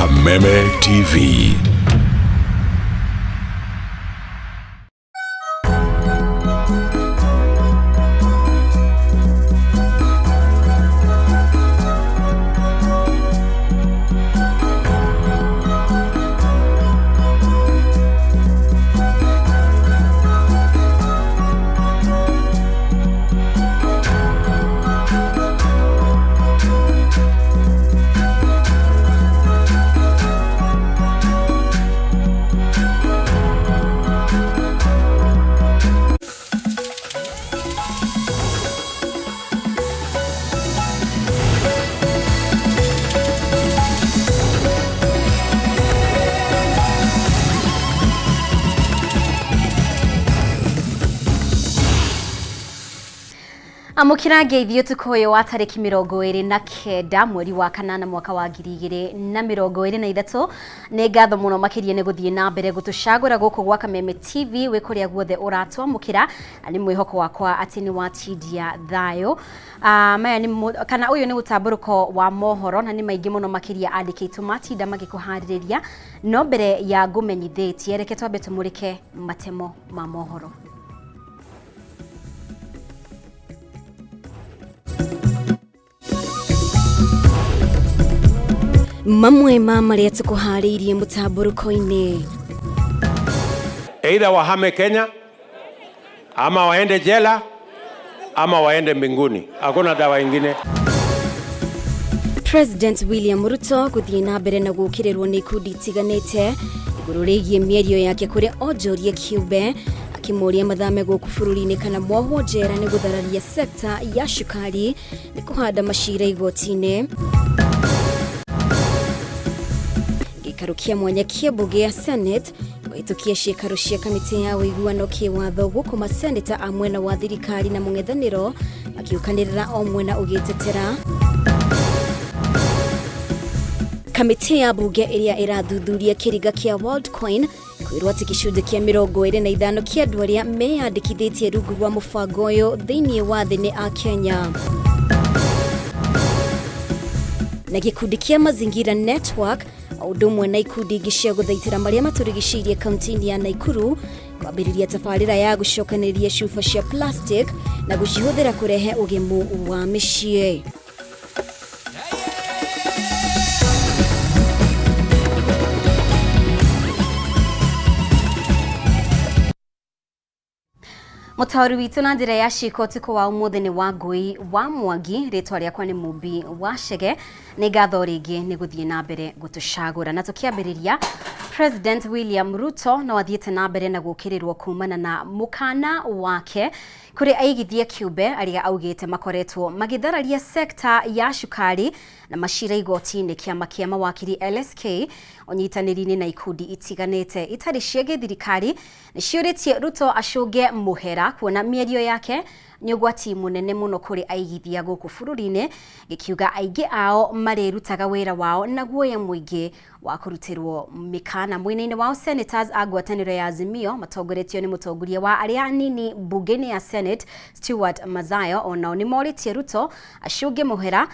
Kameme TV. Amũkĩra ngeithi ũtukũ ũyũ wa tarĩki 29 mweri wa kanana mwaka wa 2023. Nĩ ngatho mũno makĩria nĩ gũthiĩ na mbere gũtũcagũra gũkũ gwa Kameme TV wĩ kũrĩa guothe ũratwamũkĩra. Nĩ mwĩhoko wakwa atĩ nĩ watindia thayũ. Maya nĩ kana ũyũ nĩ ũtambũrũko wa mohoro na nĩ maingĩ mũno makĩria andĩki aitũ matinda magĩkũharĩrĩria, no mbere ya ngũmenyithĩtie reke twambe tũmũrĩke matemo ma mohoro. Mamwe ma marĩa tũkũharĩirie mũtambũrũko-inĩ: Either wahame Kenya ama waende jela ama waende mbinguni. Hakuna dawa ingine. President William Ruto gũthiĩ na mbere na gũkĩrĩrwo nĩ ikundi itiganĩte igũrũ rĩgiĩ mĩario yake kũrĩ onjoria kĩũmbe, akĩmũria mathame gũkũ bũrũri-inĩ kana mohwo njera nĩ gũthararia sekta ya cukari nĩ kũhanda macira igoti-inĩ. Gĩikaro kĩa mwanya kĩa mbunge ya Senate kũhĩtũkia ciĩkaro cia kamĩtĩ ya ũiguano kĩwatho, gũkũ maseneta a mwena wa thirikari na mũng'ethanĩro makiũkanĩrĩra o mwena ũgĩtetera. Kamĩtĩ ya mbunge ĩrĩa ĩrathuthuria kĩringa kĩa Worldcoin kwĩrwo atĩ gĩcunjĩ kĩa 25 kĩa andũ arĩa meyandĩkithĩtie rungu rwa mũbango ũyũ thĩinĩ wa thĩ nĩ a Kenya. Na gĩkundi kĩa Mazingira Network o ũndũ ũmwe na ikundi ingĩ cia gũthaitĩra marĩa matũrigicĩirie kaunti-inĩ ya Naikuru kwambĩrĩria tabarĩra ya gũcokanĩrĩria cuba cia plastic na gũcihũthĩra kũrehe ũgemu wa mĩciĩ. Mũtaũri witũ na njĩra ya ciĩko ũtukũ wa ũmũthĩ nĩ Wangũi wa Mwangi. Rĩtwa rĩakwa nĩ Mũmbi wa Chege. Nĩ ngatho rĩngĩ nĩ gũthiĩ na mbere gũtũcagũra. Na tũkĩambĩrĩria, President William Ruto no athiĩte na mbere na gũkĩrĩrwo kumana na mũkana wake kũrĩ aigithia kĩũmbe arĩa augĩte makoretwo magĩthararia sekta ya cukari na macira igoti-inĩ. Kĩama kĩa mawakiri LSK ũnyitanĩri-inĩ na ikundi itiganĩte itarĩ cia gĩthirikari nĩciũrĩtie Ruto acũnge mũhera kuona mĩario yake nĩ ũgwati mũnene mũno kũrĩ aigithia gũkũ bũrũri-inĩ, gĩkiuga aingĩ ao marĩrutaga wĩra wao na guoya mũingĩ wa kũrutĩrwo mĩkana. Mwena-inĩ wao, senators a ngwatanĩro ya Azimio matongoretio nĩ mũtongoria wa arĩa anini mbunge-inĩ ya Senate Stewart Mazayo onao nĩ morĩtie Ruto acũnge mũhera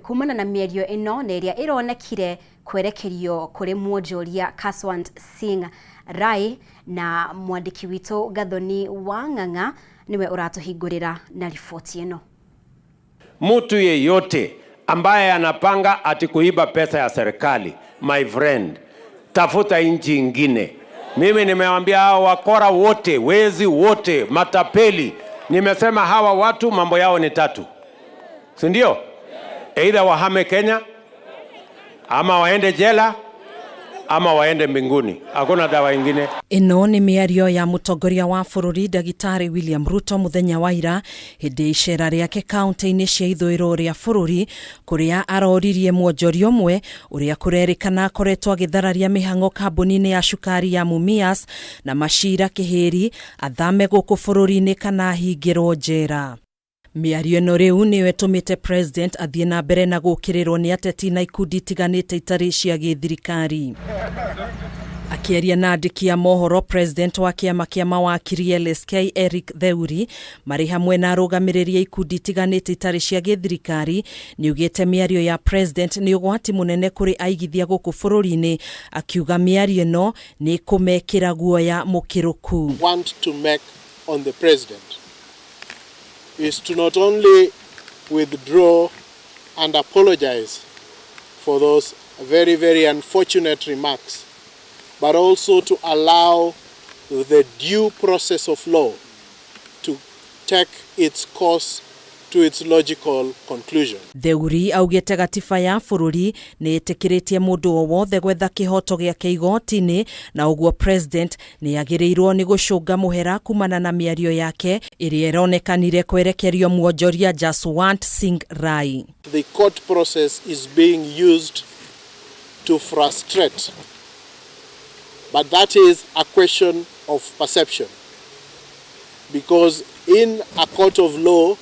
kumana na mĩario ĩno na ĩrĩa ĩronekire kwerekerio kũrĩ mwonjoria Kaswant Singh Rai. Na mwandĩki witũ Gathoni wa Ng'ang'a nĩwe ũratũhingũrĩra na riboti ĩno. Mtu yeyote ambaye anapanga ati kuiba pesa ya serikali, my friend, tafuta nchi ingine. Mimi nimewambia hao wakora wote, wezi wote, matapeli, nimesema hawa watu mambo yao ni tatu, si ndio? Either wahame Kenya ama waende jela ama waende mbinguni. Hakuna dawa ingine. Ĩno nĩ mĩario ya mũtongoria wa bũrũri Ndagĩtarĩ William Ruto mũthenya wa ira hĩndĩ ya icera rĩake kaunti-inĩ cia ithũĩro rĩa bũrũri, kũrĩa aroririe mwonjoria ũmwe ũrĩa kũrerĩkana akoretwo agĩthararia mĩhang'o kambuni-inĩ ya cukari ya Mumias na macira kĩhĩri athame gũkũ bũrũri-inĩ kana ahingĩrwo njera. Mĩario ĩno rĩu nĩyo ĩtũmĩte president athiĩ na mbere na gũkĩrĩrwo nĩ ateti na ikundi itiganĩte itarĩ cia gĩthirikari. Akĩaria na andĩki a mohoro, president wa kĩama kĩa mawakiri LSK Eric Theuri marĩ hamwe na arũgamĩrĩri a ikundi itiganĩte itarĩ cia gĩthirikari nĩaugĩte mĩario ya president nĩ ũgwati mũnene kũrĩ aigithia gũkũ bũrũri-inĩ, akiuga mĩario ĩno nĩ ĩkũmekĩra guoya mũkĩrũku. Want to make on the president is to not only withdraw and apologize for those very, very unfortunate remarks, but also to allow the due process of law to take its course to its logical conclusion. Theuri augĩte gatiba ya bũrũri nĩ ĩtĩkĩrĩtie mũndũ o wothe gwetha kĩhoto gĩake igoti-inĩ, na ũguo president nĩ agĩrĩirwo nĩ gũcũnga mũhera kumana na mĩario yake ĩrĩa ĩronekanire kwerekerio mwonjoria Jaswant Singh Rai. The court process is being used to frustrate, but that is a question of perception, because in a court of law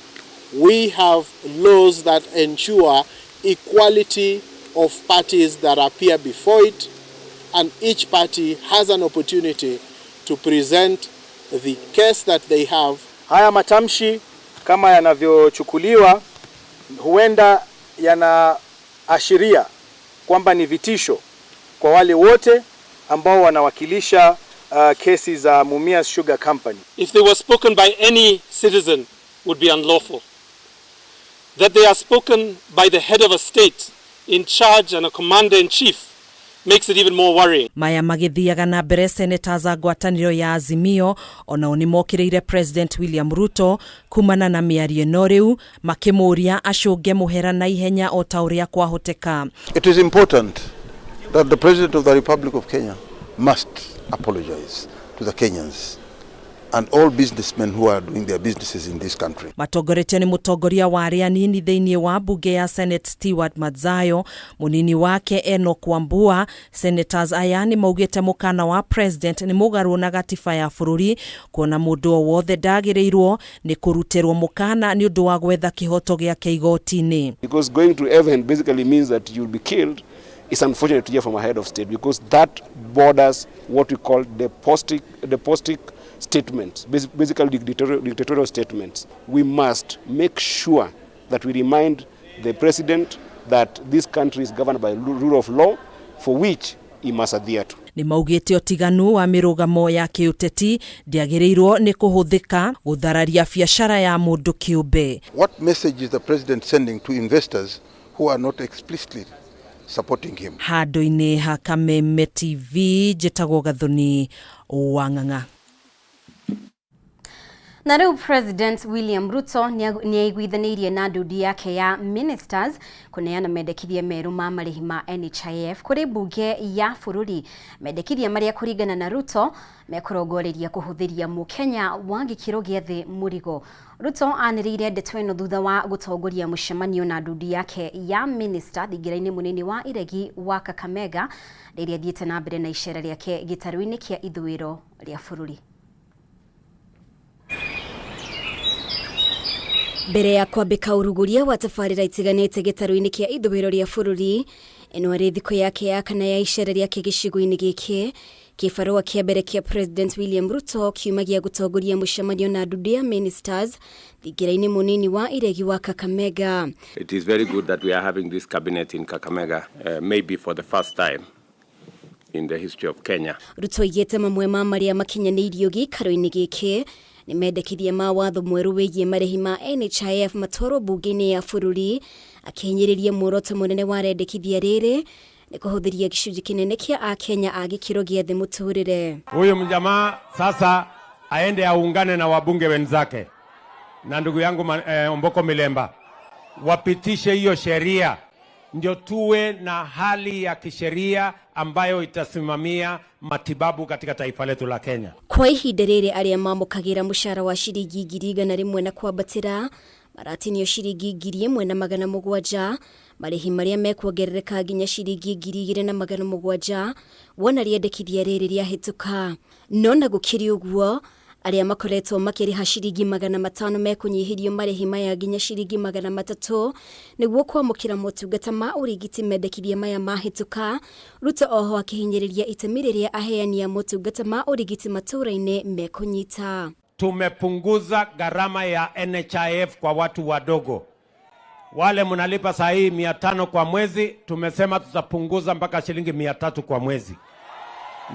we have laws that ensure equality of parties that appear before it, and each party has an opportunity to present the case that they have. Haya matamshi kama yanavyochukuliwa huenda yanaashiria kwamba ni vitisho kwa wale wote ambao wanawakilisha kesi za Mumias Sugar Company. If they were spoken by any citizen would be unlawful. That they are spoken by the head of a state in charge and a commander-in-chief makes it even more worrying. Maya magĩthiaga na mbere, senators a ngwatanĩro ya Azimio onao nĩ mokĩrĩire President William Ruto kumana na mĩario ĩno, rĩu makĩmũria acũnge mũhera na ihenya o ta ũrĩa kwahoteka. It is important that the President of the Republic of Kenya must apologize to the Kenyans and all businessmen who are doing their businesses in this country. Matongoretio nĩ mũtongoria wa arĩa anini thĩinĩ wa mbunge ya Senate Stewart Madzayo, mũnini wake Enoch Wambua. Senators aya nĩ maugĩte mũkana wa president nĩ mũgarũ na gatiba ya bũrũri, kuona mũndũ o wothe ndagĩrĩirwo nĩ kũrutĩrwo mũkana nĩ ũndũ wa gwetha kĩhoto gĩake igoti-inĩ. Because going to heaven basically means that you'll be killed. It's unfortunate to hear from a head of state, because that borders what we call despotic statements, basically dictatorial statements. We must make sure that we remind the president that this country is governed by rule of law, for which he must adhere to. Nĩ maugĩte ũtiganu wa mĩrũgamo ya kĩũteti ndĩagĩrĩirwo nĩ kũhũthĩka gũthararia biacara ya mũndũ kĩũmbe. What message is the president sending to investors who are not explicitly supporting him? Handũ-inĩ ha Kameme TV, njĩtagwo Gathoni wa Ng'ang'a. Na rĩu President William Ruto nĩ aiguithanĩirie na ndundu yake ya ministers kũneana mendekithia merũ ma marĩhi ma NHIF kũrĩ mbunge ya bũrũri. Mendekithia marĩa kũringana na Ruto mekũrongoreria kũhũthĩria mũkenya wa gĩkĩro gĩa thĩ mũrigo. Ruto anĩrĩire ndeto ĩno thutha wa gũtongoria mũcemanio na ndundu yake ya minister thingira-inĩ mũnini wa iregi wa Kakamega rĩrĩa athiĩte na mbere na icera rĩake gĩtarũ-inĩ kĩa ithũĩro rĩa bũrũri. Mbere ya kwambĩka ũrugũria wa tabarĩra itiganĩte gĩtarũ-inĩ kĩa ithũĩro rĩa bũrũri, ĩno arĩ thikũ yake ya kana ya icera rĩake gĩcigo-inĩ gĩkĩ. Kĩbarũa kĩa mbere kĩa President William Ruto kiumagia gũtongoria mũcemanio na ndundu ya ministers thingira-inĩ mũnini wa iregi wa Kakamega. It is very good that we are having this cabinet in Kakamega, maybe for the first time in the history of Kenya. Ruto aigĩte mamwe ma marĩa makinyanĩirio gĩikaro-inĩ gĩkĩ nĩ mendekithia ma watho mwerũ wĩgiĩ marĩhi ma NHIF matwarwo mbunge-inĩ ya bũrũri, akĩhinyĩrĩria muoroto mũnene wa rendekithia rĩrĩ nĩ kũhũthĩria gĩcunjĩ kĩnene kĩa akenya a gĩkĩro gĩa thĩ mũtũrĩre. Huyu mjamaa sasa aende aungane na wabunge wenzake na ndugu yangu Omboko Milemba, wapitishe hiyo sheria ndio tuwe na hali ya kisheria ambayo itasimamia matibabu katika taifa letu la Kenya. Kwa ihinda rĩrĩ arĩa mamũkagĩra mũcara wa ciringi 100,000 na kwambatĩra maratinio ciringi 1,700, marĩhi marĩa mekuongerereka nginya ciringi 2,700 wona rĩendekithia rĩrĩ rĩahĩtũka. No na gũkĩrĩ ũguo, Arĩa makoretwo makĩrĩha ciringi 500 mekũnyihĩrio marĩhi maya nginya ciringi 300 nĩguo kwamũkĩra motungata ma ũrigiti mendekithia maya mahĩtũka. Ruto oho akĩhinyĩrĩria itemi rĩrĩa aheani a motungata ma ũrigiti matũũra-inĩ mekũnyita. Tumepunguza gharama ya NHIF kwa watu wadogo. Wale mnalipa saa hii 500 kwa mwezi, tumesema tutapunguza mpaka shilingi 300 kwa mwezi,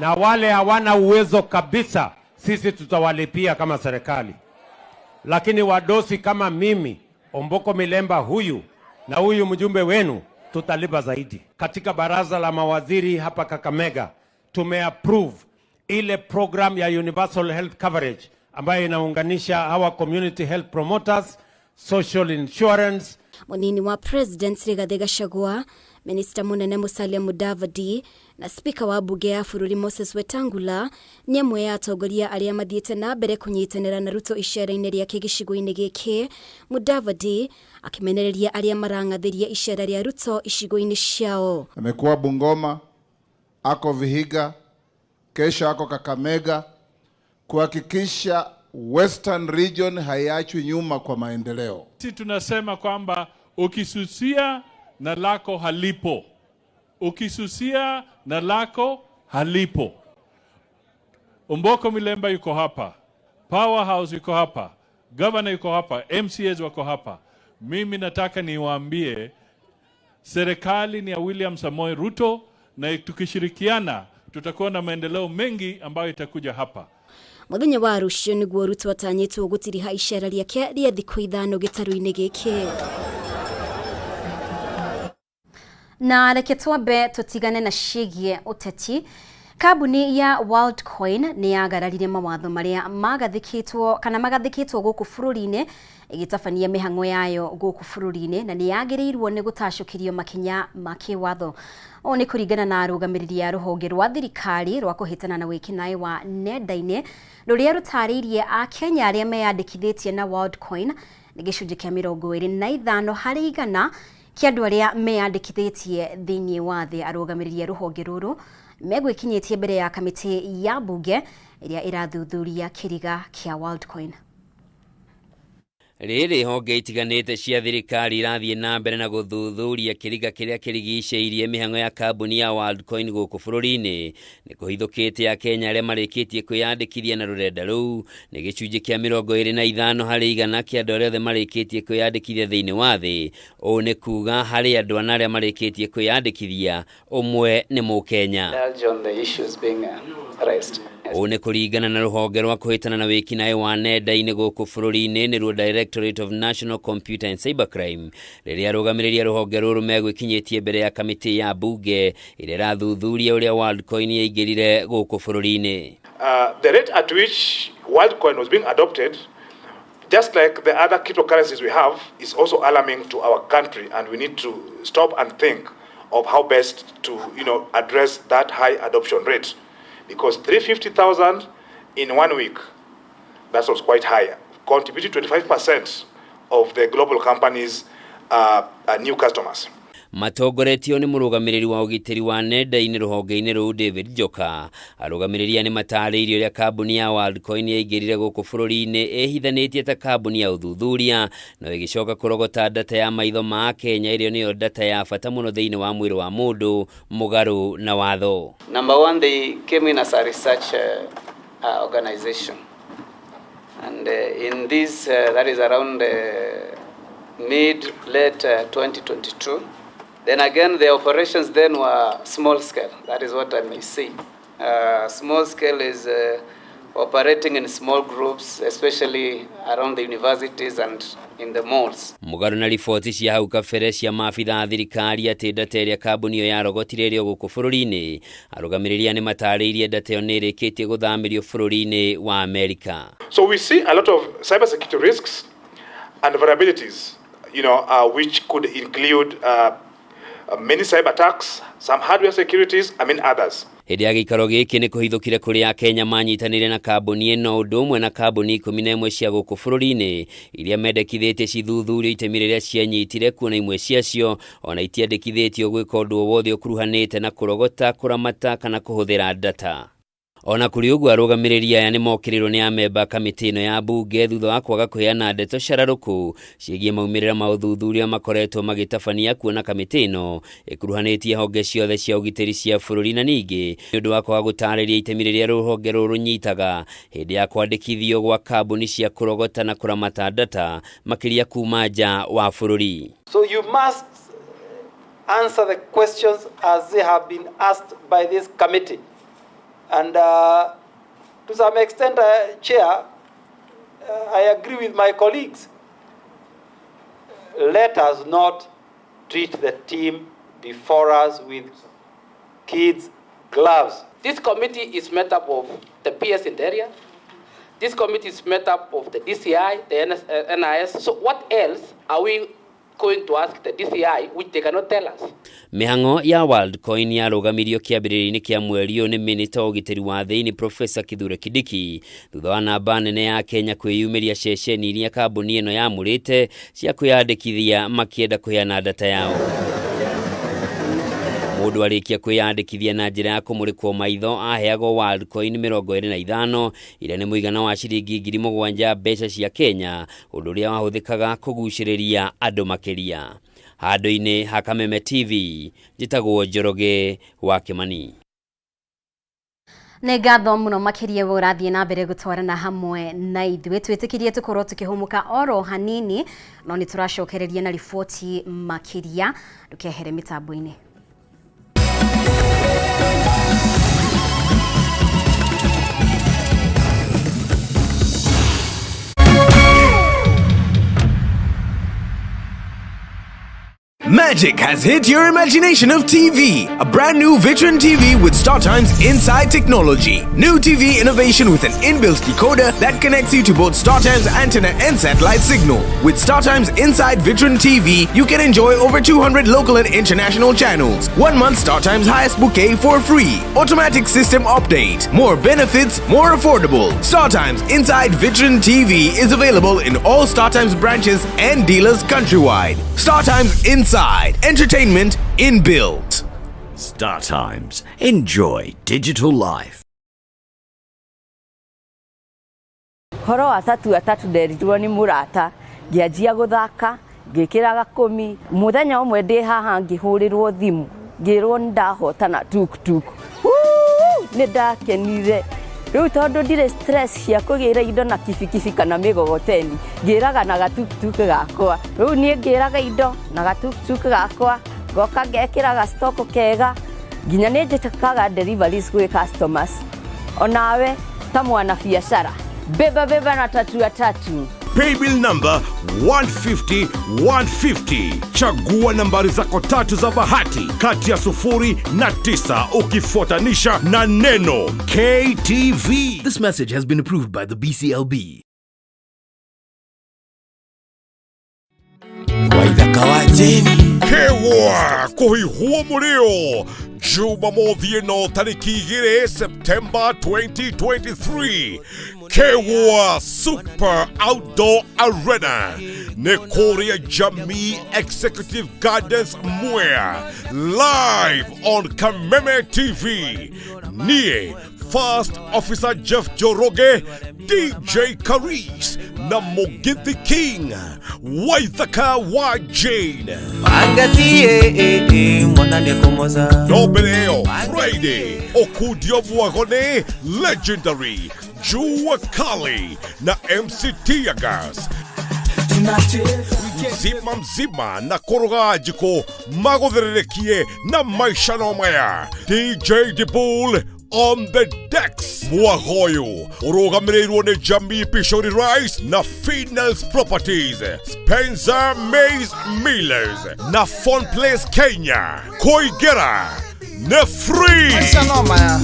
na wale hawana uwezo kabisa, sisi tutawalipia kama serikali. Lakini wadosi kama mimi, Omboko Milemba huyu na huyu mjumbe wenu, tutalipa zaidi. Katika baraza la mawaziri hapa Kakamega tumeapprove ile program ya universal health coverage ambayo inaunganisha hawa community health promoters, social insurance. Munini wa President Rigathi Gachagua, Minista munene Musalia Mudavadi na Spika wa mbunge ya bũrũri Moses Wetangula nĩ amwe ya atongoria arĩa mathiĩte na mbere kũnyitanĩra na Ruto icera-inĩ rĩake gĩcigo-inĩ gĩkĩ. Mudavadi akĩmenereria arĩa marang'athĩria icera rĩa Ruto icigo-inĩ ciao. Amekuwa Bungoma, ako Vihiga, kesho ako Kakamega kuhakikisha Western Region haiachwi nyuma kwa maendeleo. Sisi tunasema kwamba ukisusia na lako halipo, ukisusia na lako halipo. Omboko Milemba yuko hapa, Powerhouse yuko hapa, Governor yuko hapa, MCAs wako hapa. Mimi nataka niwaambie serikali ni ya William Samoei Ruto, na tukishirikiana tutakuwa na maendeleo mengi ambayo itakuja hapa. Muthenya wa rũciũ nĩguo Ruto atanyĩtwo gũtiriha icera rĩake rĩa thikũ 5 gĩtarũ-inĩ gĩkĩ. Na reke twambe tũtigane na ciĩgiĩ ũteti. Kambuni ya Worldcoin nĩ yagararire mawatho marĩa magathĩkĩtwo kana magathĩkĩtwo gũkũ bũrũri-inĩ ĩgĩtabania mĩhang'o yayo gũkũ bũrũri-inĩ, na nĩ yagĩrĩirwo nĩ gũtacũkĩrio makinya ma kĩwatho. Ũũ nĩ kũringana na arũgamĩrĩri a rũhonge rwa thirikari rwa kũhĩtana na wĩkinaĩ wa nenda-inĩ rũrĩa rũtarĩirie Akenya arĩa meyandĩkithĩtie na Worldcoin nĩ gĩcunjĩ kĩa 25% kĩa andũ arĩa meyandĩkithĩtie thĩinĩ wa thĩ. Arũgamĩrĩri a rũhonge rũrũ megwĩkinyĩtie mbere ya kamĩtĩ ya mbunge ĩrĩa ĩrathuthuria kĩriga kĩa Worldcoin. Rĩrĩ honge itiganĩte cia thirikari irathiĩ na mbere na gũthuthuria kĩriga kĩrĩa kĩrigicĩirie mĩhang'o ya kambuni ya Worldcoin gũkũ bũrũri-inĩ. Nĩ kũhithũkĩte Akenya arĩa marĩkĩtie kwĩyandĩkithia na rũrenda rũu nĩ gĩcunjĩ kĩa 25% kĩa andũ arĩa othe marĩkĩtie kwĩyandĩkithia thĩinĩ wa thĩ. Ũũ nĩ kuga harĩ andũ ana arĩa marĩkĩtie kwĩyandĩkithia, ũmwe nĩ Mũkenya. Ũũ nĩ kũringana na rũhonge rwa kũhĩtana na wĩkinaĩ wa nenda-inĩ gũkũ bũrũri-inĩ, nĩruo Directorate of National Computer and Cybercrime, rĩrĩa arũgamĩrĩri a rũhonge rũrũ megwĩkinyĩtie mbere ya kamĩtĩ ya mbunge ĩrĩa ĩrathuthuria ũrĩa Worldcoin yaingĩrire gũkũ bũrũri-inĩ. The rate at which Worldcoin was being adopted, just like the other cryptocurrencies we have, is also alarming to our country, and we need to stop and think of how best to, address that high adoption rate, because 350,000 in 1 week, that was quite high, contributed 25% of the global companies' new customers. Matongoretio nĩ mũrũgamĩrĩri wa ũgitĩri wa nenda-inĩ rũhonge-inĩ rũu David Njoka. Arũgamĩrĩri aya nĩ matarĩirie ũrĩa kambuni ya Worldcoin yaingĩrire gũkũ bũrũri-inĩ ĩhithanĩtie ta kambuni ya ũthuthuria, no ĩgĩcoka kũrogota data ya maitho ma Kenya ĩrĩa nĩyo data ya bata mũno thĩinĩ wa mwĩrĩ wa mũndũ mũgarũ na watho. Number one, they came in as a research organization, and in this that is around mid late 2022. Then again, the operations then were small scale. That is what I may say. Small scale is operating in small groups, especially around the universities and in the malls. Mũgarũ na riboti cia hau kabere cia maabitha a thirikari atĩ data ĩrĩa kambuni ĩyo yarogotire ĩrĩ o gũkũ bũrũri-inĩ, arũgamĩrĩri aya nĩ matarĩirie data ĩyo nĩ ĩrĩkĩtie gũthamĩrio bũrũri-inĩ wa Amerika. So we see a lot of cybersecurity risks and vulnerabilities, which could include many cyber attacks, some hardware securities, among others. Hĩndĩ ya gĩikaro gĩkĩ nĩ kũhithũkire kũrĩa Akenya manyitanĩire na kambuni ĩno ũndũ ũmwe na kambuni 11 cia gũkũ bũrũri-inĩ iria mendekithĩtie cithuthurio itemi rĩrĩa cianyitire, kuona imwe ciacio ona itiandĩkithĩtio gwĩka ũndũ o wothe ũkuruhanĩte na kũrogota, kũramata kana kũhũthĩra data. Ona kũrĩ ũguo, arũgamĩrĩri aya nĩ mokĩrĩrwo nĩ amemba kamĩtĩ ĩno ya mbunge thutha wa kwaga kũheana ndeto cararũkũ ciĩgiĩ maumĩrĩra ma ũthuthuria makoretwo magĩtabania, kuona kamĩtĩ ĩno ĩkuruhanĩtie honge ciothe cia ũgitĩri cia bũrũri, na ningĩ nĩ ũndũ wa kwaga gũtarĩria itemi rĩrĩa rũhonge rũrũ rũnyitaga hĩndĩ ya kwandĩkithio gwa kambuni cia kũrogota na kũramata data makĩria kuma nja wa bũrũri. So you must answer the questions as they have been asked by this committee. And to some extent, Chair, I agree with my colleagues. Let us not treat the team before us with kids' gloves. This committee is made up of the PS Interior. This committee is made up of the DCI, the NS, NIS. So what else are we going to ask the DCI, which they cannot tell us? Mĩhang'o ya Worldcoin yarũgamirio kĩambĩrĩria-inĩ kĩa mweri ũyũ nĩ minista wa ũgitĩri wa thĩinĩ Profesa Kithure Kindiki, thutha wa namba nene ya Kenya kwĩyumĩria ceceni iria kambuni ĩno yamũrĩte cia kwĩyandĩkithia makĩenda kũheana data yao. Mũndũ arĩkia kwĩyandĩkithia na njĩra ya kũmũrĩkwo maitho aheagwo Worldcoin 25, iria nĩ mũigana wa ciringi 7,000 mbeca cia Kenya, ũndũ ũrĩa wahũthĩkaga kũgucĩrĩria andũ makĩria. Handũ-inĩ ha Kameme TV, njĩtagwo Njoroge wa Kĩmani. Nĩ ngatho mũno makĩria we ũrathiĩ na mbere gũtwarana hamwe na ithuĩ. Twĩtĩkĩrie tũkorwo tũkĩhũmũka oro hanini, no nĩ tũracokereria na riboti makĩria. Ndũkehere mĩtambo-inĩ. Magic has hit your imagination of TV. A brand new Vitron TV with StarTimes Inside technology. New TV innovation with an inbuilt decoder that connects you to both StarTimes antenna and satellite signal. With StarTimes Inside Vitron TV, you can enjoy over 200 local and international channels. 1 month StarTimes highest bouquet for free. Automatic system update. More benefits, more affordable. StarTimes Inside Vitron TV is available in all StarTimes branches and dealers countrywide. StarTimes Inside. Entertainment inbuilt. Star Times. Enjoy digital life. Horo wa tatu atatu nderirwo nĩ mũrata, ngĩanjia gũthaka, ngĩkĩra gakũmi. Mũthenya ũmwe ndĩ haha ngĩhũrĩrwo thimũ, ngĩrwo nĩ ndahotana tuktuk. Nĩ ndakenire. Rĩu tondũ ndirĩ stress cia kũgĩra indo na kibikibi kana mĩgogoteni, ngĩraga na gatuktuk gakwa. Rĩu niĩ ngĩraga indo na gatuktuk gakwa, ngoka ngekĩra gastoko kega, nginya nĩ njĩkaga deliveries gwĩ customers. Onawe ta mwana biacara, beba beba na tatu atatu. Paybill number 150 150. Chagua nambari zako tatu za bahati kati ya 0 na 9 ukifuatanisha na neno KTV. This message has been approved by the BCLB. Waithaka wa Jane. Kewa kuhihwo mũrĩo Jumamothi ĩno tarĩki 2 September 2023, Kewa Super Outdoor Arena nĩ kũrĩa Jamii Executive Gardens, Mwea, live on Kameme TV. Niĩ First Officer Jeff Njoroge, DJ Karis na Mugithi King Waithaka wa Jane. Angazie mwana nĩkũmoza. No mbere ĩyo, Friday Okudio Mwagone, Legendary Jua Kali na MC Tiagas mzima mzima na kũrũga njikũ magũthĩrĩrĩkie na maisha no maya. DJ Dibul on the decks. Mwagoyo ũrũgamĩrĩirwo nĩ Jamii Pishori Rice na Finals Properties, Spencer Maize Millers na Fun Place Kenya. Kũingĩra nĩ free. Maisha no maya.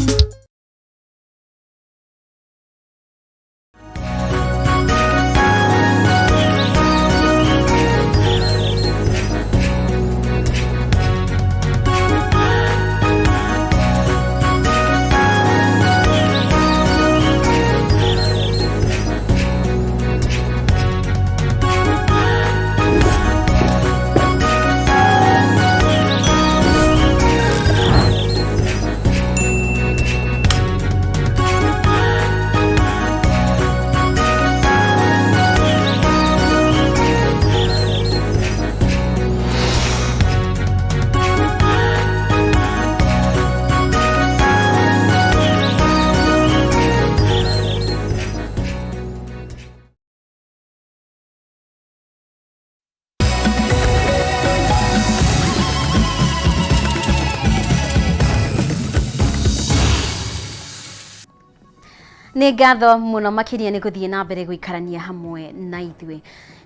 Nĩ ngatho mũno makĩria nĩ gũthiĩ na mbere gũikarania hamwe na ithuĩ.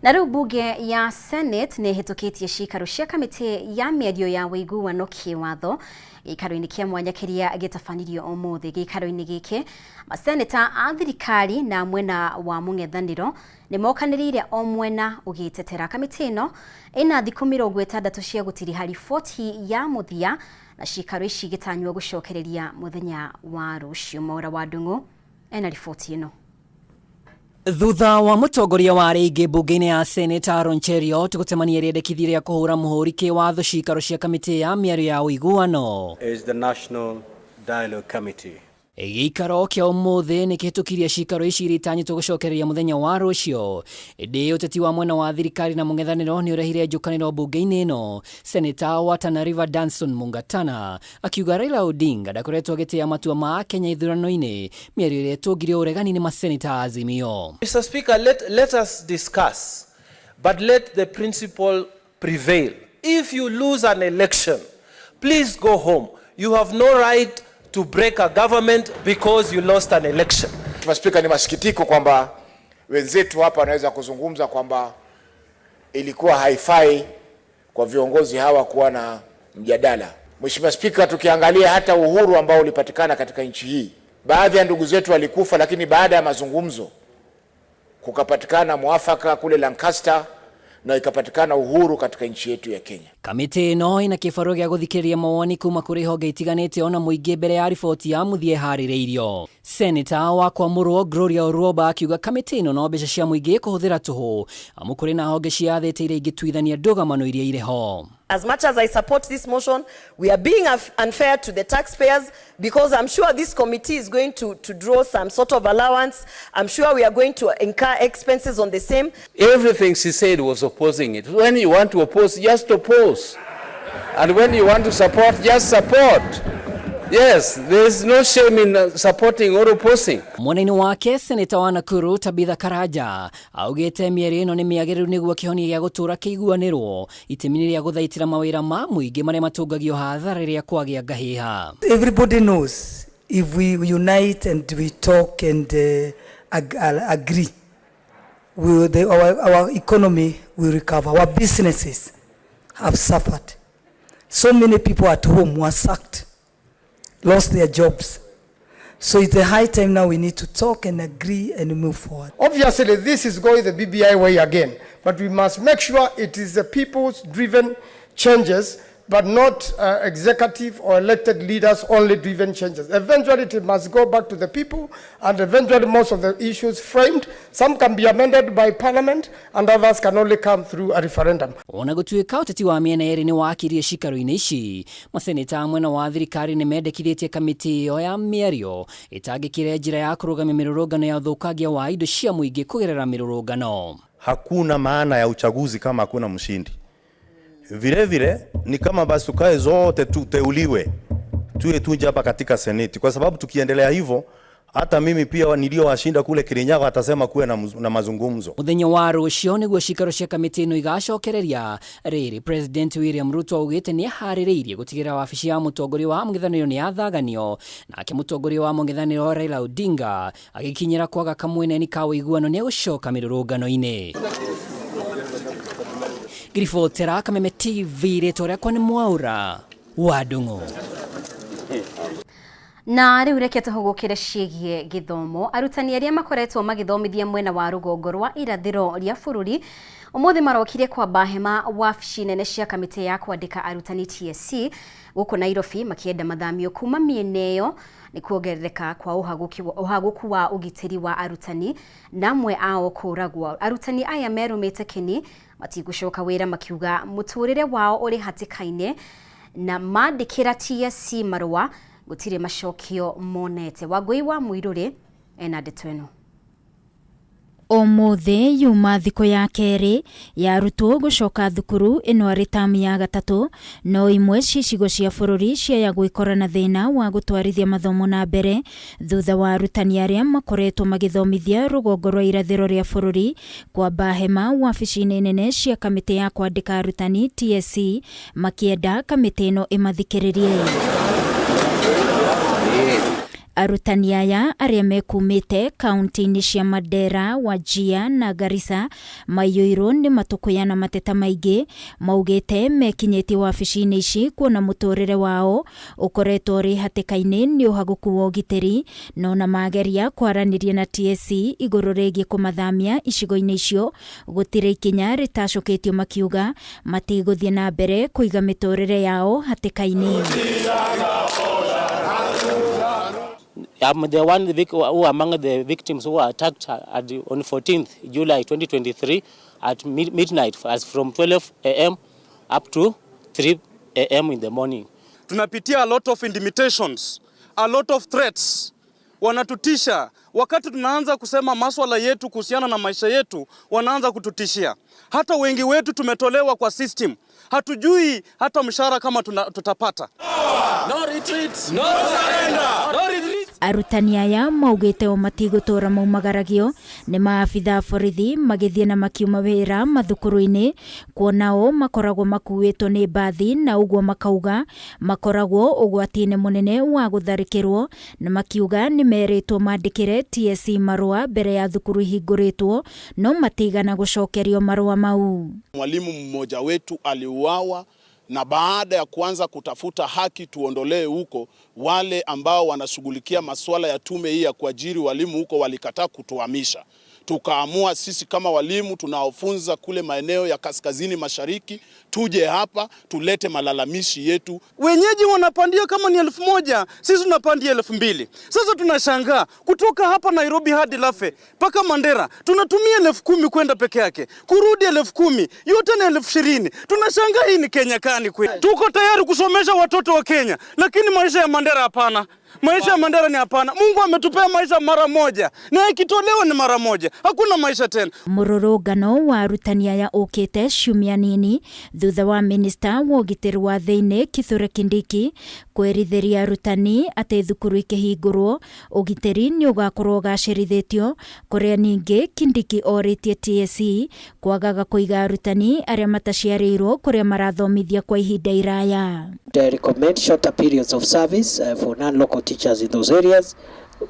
Na rĩu mbunge ya Senate nĩ ĩhĩtũkĩtie ciikaro cia kamĩtĩ ya mĩario ya ũiguano kĩwatho gĩikaro-inĩ kĩa mwanya kĩrĩa gĩtabanirio ũmũthĩ. Gĩikaro-inĩ gĩkĩ maseneta a thirikari na mwena wa mũng'ethanĩro nĩ mokanĩrĩire o mwena ũgĩtetera. Kamĩtĩ ĩno ĩna thikũ 60 cia gũtiriha riboti ya mũthia na ciikaro ici igĩtanywo gũcokereria mũthenya wa rũciũ. Mwaura wa Ndung'u ena riboti ĩno. Thutha wa mũtongoria wa arĩa aingĩ mbunge-inĩ ya Senate Aaron Cheruiyot gũtemania rĩendekithia rĩa kũhũra mũhũri kĩwatho ciikaro cia kamĩtĩ ya mĩario ya ũiguano is the National Dialogue Committee. Gĩikaro kĩa ũmũthĩ nĩ kĩhĩtũkirie ciikaro ici iria itanyĩtwo gũcokereria mũthenya wa rũciũ. Ĩndĩ ũteti wa mwena wa thirikari na mũng'ethanĩro nĩ ũrehire njũkanĩro mbunge-inĩ ĩno. Seneta wa Tana River Danson Mungatana akiuga Raila Odinga ndakoretwo agĩtĩa matua ma Akenya ithurano-inĩ, mĩario ĩrĩa ĩtũngire ũregani nĩ maseneta a Azimio. Mr. Speaker, let us discuss, but let the principle prevail. If you lose an election, please go home. You have no right to break a government because you lost an election. Mheshimiwa Spika, ni masikitiko kwamba wenzetu hapa wanaweza kuzungumza kwamba ilikuwa haifai kwa viongozi hawa kuwa na mjadala. Mheshimiwa Spika, tukiangalia hata uhuru ambao ulipatikana katika nchi hii, baadhi ya ndugu zetu walikufa, lakini baada ya mazungumzo kukapatikana mwafaka kule Lancaster na ikapatikana uhuru katika nchi yetu ya Kenya. Kamĩtĩ ĩno ĩna kĩbarũa gĩa gũthikĩrĩria mawoni kuma kũrĩ honge itiganĩte ona mũingĩ mbere ya riboti ya mũthia ĩharĩrĩirio. Seneta wa Kwamũrwo Gloria Orwoba akiuga kamĩtĩ ĩno no mbeca cia mũingĩ ĩkũhũthĩra tũhũ amu kũrĩ na honge ciathĩte iria ingĩtuithania ndũgamano iria irĩ ho. As much as I support this motion, we are being unfair to the taxpayers because I'm sure this committee is going to draw some sort of allowance. I'm sure we are going to incur expenses on the same. Everything she said was opposing it. When you want to oppose, just oppose. And when you want to support, just support. Yes, there is no shame in supporting or opposing. Mwena-inĩ wake seneta wa Nakuru Tabitha Karanja augĩte mĩario ĩno nĩ mĩagĩrĩru nĩguo kĩhonia gĩa gũtũũra kĩiguanĩrwo itemi-inĩ rĩa gũthaitĩra mawĩra ma mũingĩ marĩa matũngagio hathara rĩrĩa kwagĩa ngahĩha. Everybody knows if we unite and we talk and agree, our economy will recover. Our businesses have suffered. So many people at home were sacked, lost their jobs. So it's the high time now we need to talk and agree and move forward. Obviously, this is going the BBI way again, but we must make sure it is the people's driven changes, but not executive or elected leaders only driven changes. Eventually, it must go back to the people, and eventually most of the issues framed, some can be amended by parliament, and others can only come through a referendum. Ona gũtuĩka ũteti wa mĩena yerĩ nĩ wakirie ciikaro-inĩ ici, maseneta a mwena wa thirikari nĩ mendekithĩtie kamĩtĩ ĩyo ya mĩario ĩtangĩkĩre njĩra ya kũrũgamia mĩrũrũngano ya ũthũkangia wa indo cia mũingĩ kũgerera mĩrũrũngano. Hakuna maana ya uchaguzi kama hakuna mshindi. Vile vile ni kama basi tukae zote tuteuliwe tuwe tunje hapa katika seneti, kwa sababu tukiendelea hivyo hata mimi pia niliowashinda kule Kirinyaga atasema kuwe na mazungumzo. Muthenya wa rũciũ nĩguo ciikaro cia kamĩtĩ ĩno igacokereria. Rĩrĩ President William Ruto augĩte nĩ aharĩrĩirie gũtigĩrĩra wabici ya mũtongoria wa mũng'ethanĩro nĩ yathaganio, nake mũtongoria wa mũng'ethanĩro Raila Odinga agĩkinyĩra kwaga kamweneni ka ũiguano nĩ egũcoka mĩrũrũngano-inĩ. Ngiribotera Kameme TV, rĩtwa rĩakwa nĩ Mwaura wa Ndung'u. Na rĩu reke tũhũgũkĩre ciĩgiĩ gĩthomo. Arutani arĩa makoretwo magĩthomithia mwena wa rũgongo rwa irathĩro rĩa bũrũri ũmũthĩ marokire kwamba hema wabici nene cia kamĩtĩ ya kwandĩka arutani TSC gũkũ Nairobi makĩenda mathamio kuma mĩena ĩyo nĩ kuongerereka kwa ũhagũku wa ũgitĩri wa arutani na amwe ao kũragwo. Arutani aya merũmĩte kĩni matigũcoka wĩra makiuga mũtũrĩre wao ũrĩ hatĩka-inĩ na mandĩkĩra TSC marũa gũtirĩ macokio monete. Wangũi wa Mũirũrĩ ena ndeto ĩno. Ũmũthĩ yuma thikũ ya kerĩ ya arutwo gũcoka thukuru ĩno arĩ tamu ya gatatũ, no imwe cia icigo cia bũrũri ciaya gwĩkora na thĩna wa gũtwarithia mathomo na mbere thutha wa arutani arĩa makoretwo magĩthomithia rũgongo rwa irathĩro rĩa bũrũri kwamba hema wabici-inĩ nene cia kamĩtĩ ya kwandĩka arutani TSC makĩenda kamĩtĩ ĩno ĩmathikĩrĩrie. Arutani aya arĩa mekumĩte kaunti-inĩ cia Mandera, Wajir na Garissa maiyũirwo nĩ matũkũya na mateta maingĩ maugĩte mekinyĩtie wabici-inĩ ici kuona mũtũrĩre wao ũkoretwo ũrĩ hatĩka-inĩ nĩ ũhagũku wa ũgitĩri, no na mageria kwaranĩria na TSC igũrũ rĩgiĩ kũmathamia icigo-inĩ icio gũtirĩ ikinya rĩtacũkĩtio, makiuga matigũthiĩ na mbere kũiga mĩtũrĩre yao hatĩka-inĩ. I'm the one who among the victims who were attacked on 14th July 2023 at midnight, as from 12 a.m. up to 3 a.m. in the morning. Tunapitia a lot of intimidations, a lot of threats. Wanatutisha wakati tunaanza kusema maswala yetu kuhusiana na maisha yetu, wanaanza kututishia. Hata wengi wetu tumetolewa kwa system, hatujui hata mshahara kama tutapata. No retreat, no surrender, no retreat. Arutani aya maugĩte o matigũtũra maumagaragio nĩ maabitha a borithi magĩthiĩ na makiuma wĩra mathukuru-inĩ, kuona o makoragwo makuĩtwo nĩ mbathi, na ũguo makauga makoragwo ũgwati-inĩ mũnene wa gũtharĩkĩrwo, na makiuga nĩ merĩtwo mandĩkĩre TSC marũa mbere ya thukuru ihingũrĩtwo, no matigana gũcokerio marũa mau. Mwalimu mmoja wetu aliuawa, na baada ya kuanza kutafuta haki tuondolee huko, wale ambao wanashughulikia masuala ya tume hii ya kuajiri walimu huko walikataa kutuhamisha. Tukaamua sisi kama walimu tunaofunza kule maeneo ya kaskazini mashariki tuje hapa tulete malalamishi yetu. Wenyeji wanapandia kama ni 1000, sisi tunapandia 2000. Sasa tunashangaa kutoka hapa Nairobi hadi Lafe mpaka Mandera tunatumia 10,000 kwenda peke yake, kurudi 10,000, yote ni 20,000. Tunashangaa hii ni Kenya kani kweli? Tuko tayari kusomesha watoto wa Kenya, lakini maisha ya Mandera hapana. Maisha ya Mandera ni hapana. Mungu ametupea maisha mara moja, na ikitolewa ni mara moja, hakuna maisha tena. Mũrũrũngano wa arutani aya ũkĩte ciumia nini thutha wa minista wa ũgitĩri wa thĩinĩ Kithure Kindiki kwĩrithĩria arutani atĩ thukuru ikĩhingũrwo ũgitĩri nĩ ũgakorwo ũgacĩrithĩtio, kũrĩa ningĩ Kindiki orĩtie TSC kwagaga kũiga arutani arĩa mataciarĩirwo kũrĩa marathomithia kwa ihinda iraya. I recommend shorter periods of service for non-local teachers in those areas.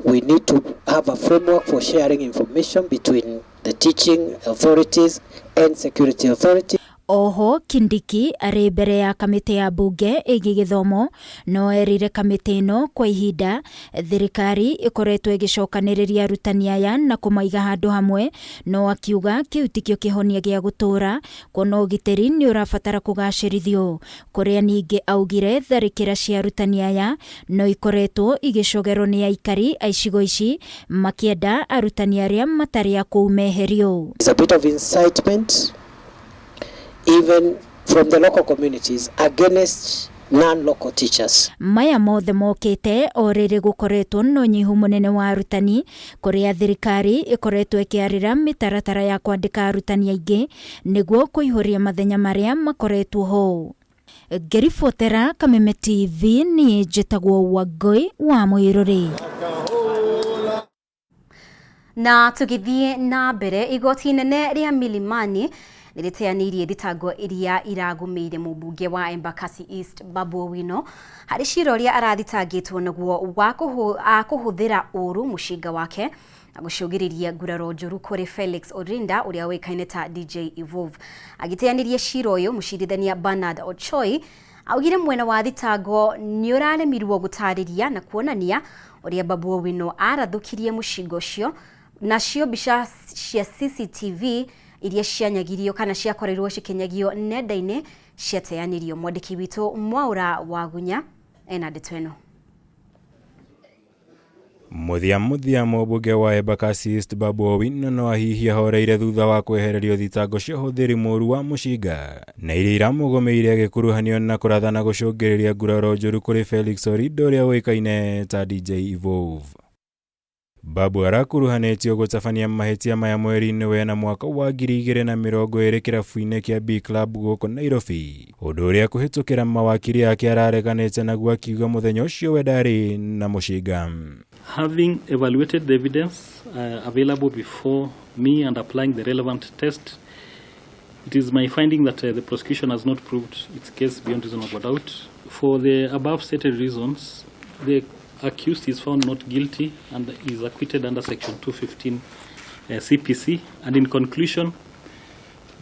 We need to have a framework for sharing information between the teaching authorities and security authorities. Oho Kindiki arĩ mbere ya kamĩtĩ ya mbunge ĩgiĩ gĩthomo no erire kamĩtĩ ĩno kwa ihinda thirikari ĩkoretwo ĩgĩcokanĩrĩria arutani aya na kũmaiga handũ hamwe, no akiuga kĩu tikĩo kĩhonia gĩa gũtũũra kuona ũgitĩri nĩ ũrabatara kũgacĩrithio, kũrĩa ningĩ augire tharĩkĩra cia arutani aya no ikoretwo igĩcogerwo nĩ aikari a icigo ici makĩenda arutani arĩa matarĩ a kũu meherio. It's a bit of incitement even from the local communities against non-local teachers. Maya mothe mokĩte o rĩrĩ gũkoretwo na ũnyihu mũnene wa arutani, kũrĩa thirikari ĩkoretwo ĩkĩarĩra mĩtaratara ya kwandĩka arutani aingĩ nĩguo kũihũria mathenya marĩa makoretwo ho. Ngĩribotera Kameme TV niĩ njĩtagwo Wangũi wa Mũirũrĩ. Na tũgĩthiĩ na mbere, igoti inene rĩa Milimani nĩrĩteanĩirie thitango iria iragũmĩire mũmbunge wa Embakasi East Babu Owino harĩ cira ũrĩa arathitangĩtwo naguo wa kũhũthĩra ũũru mũcinga wake na gũcũngĩrĩria nguraro njũru kũrĩ Felix Orinda ũrĩa ũĩkaine ta DJ Evolve. Agĩteanĩria cira ũyũ, mũcirithania Bernard Ochoi augire mwena wa thitango nĩ ũraremirwo gũtarĩria na kuonania ũrĩa Babu Owino arathũkirie mũcinga ũcio, nacio mbica cia CCTV iria cianyagirio kana ciakorirwo cikinyagio nenda-inĩ ciateanĩrio. Mwandĩki witũ Mwaura Wagunya ena ndeto ĩno. Mũthia mũthia mũmbunge wa Embakasi East Babu Owino no ahihi ahoreire thutha wa kwehererio thitango cia ũhũthĩri mũũru wa mũcinga na iria iramũgũmĩire agĩkuruhanio na kũratha na gũcũngĩrĩria nguraro njũru kũrĩ Felix Orido ũrĩa ũĩkaine ta DJ Evolve. Babu arakuruhanĩtio gũtabania mahĩtia maya mweri-inĩ wena mwaka wa 2020 kĩrabu-inĩ kĩa B Club gũkũ Nairobi, ũndũ ũrĩa kũhĩtũkĩra mawakiri ake arareganĩte naguo akiuga mũthenya ũcio we ndarĩ na mũcinga. Having evaluated the evidence available before me and applying the relevant test, it is my finding that the prosecution has not proved its case beyond reasonable doubt. For the above stated reasons, the accused is found not guilty and is acquitted under Section 215 CPC. And in conclusion,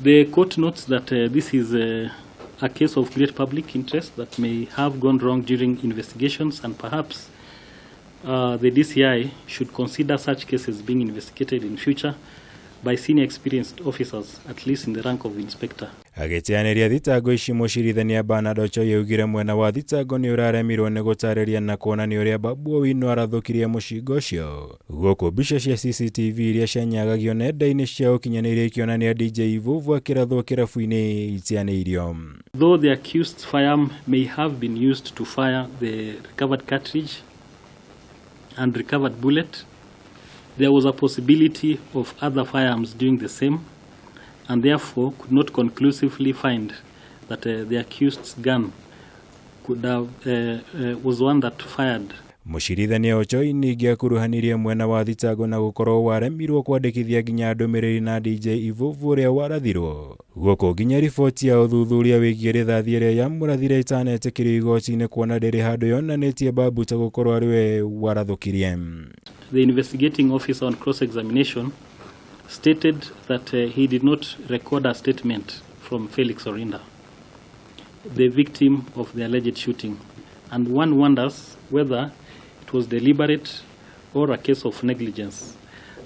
the court notes that this is a case of great public interest that may have gone wrong during investigations, and perhaps the DCI should consider such cases being investigated in future by senior experienced officers, at least in the rank of inspector. Agĩteanĩria thitango ici mũcirithania Bernard Ochoi augire mwena wa thitango nĩ ũraremirwo nĩ gũtarĩria na kuonania ũrĩa Babu Owino arathũkirie mũcinga ũcio gũkũ mbica cia CCTV iria cianyagagio nenda-inĩ cia ũkinyanĩria ikĩonania DJ Evolve akĩrathwo kĩrabu-inĩ itianĩirio. Though the accused's firearm may have been used to fire the recovered cartridge and recovered bullet, there was a possibility of other firearms doing the same, and therefore could not conclusively find that the accused's gun could have was one that fired. Mũcirithania Ochoi ningĩ akuruhanirie mwena wa thitango na gũkorwo waremirwo kwandĩkithia nginya ndũmĩrĩri na DJ Evolve ũrĩa warathirwo gũkũ nginya riboti ya ũthuthuria wĩgiĩ rithathi ĩrĩa yamũrathire ĩtanetĩkĩrio igoti-inĩ kuona ndĩrĩ handũ yonanĩtie Babu ta gũkorwo arĩ we warathũkirie. The investigating officer on cross-examination stated that he did not record a statement from Felix Orinda, the victim of the alleged shooting, and one wonders whether it was deliberate or a case of negligence,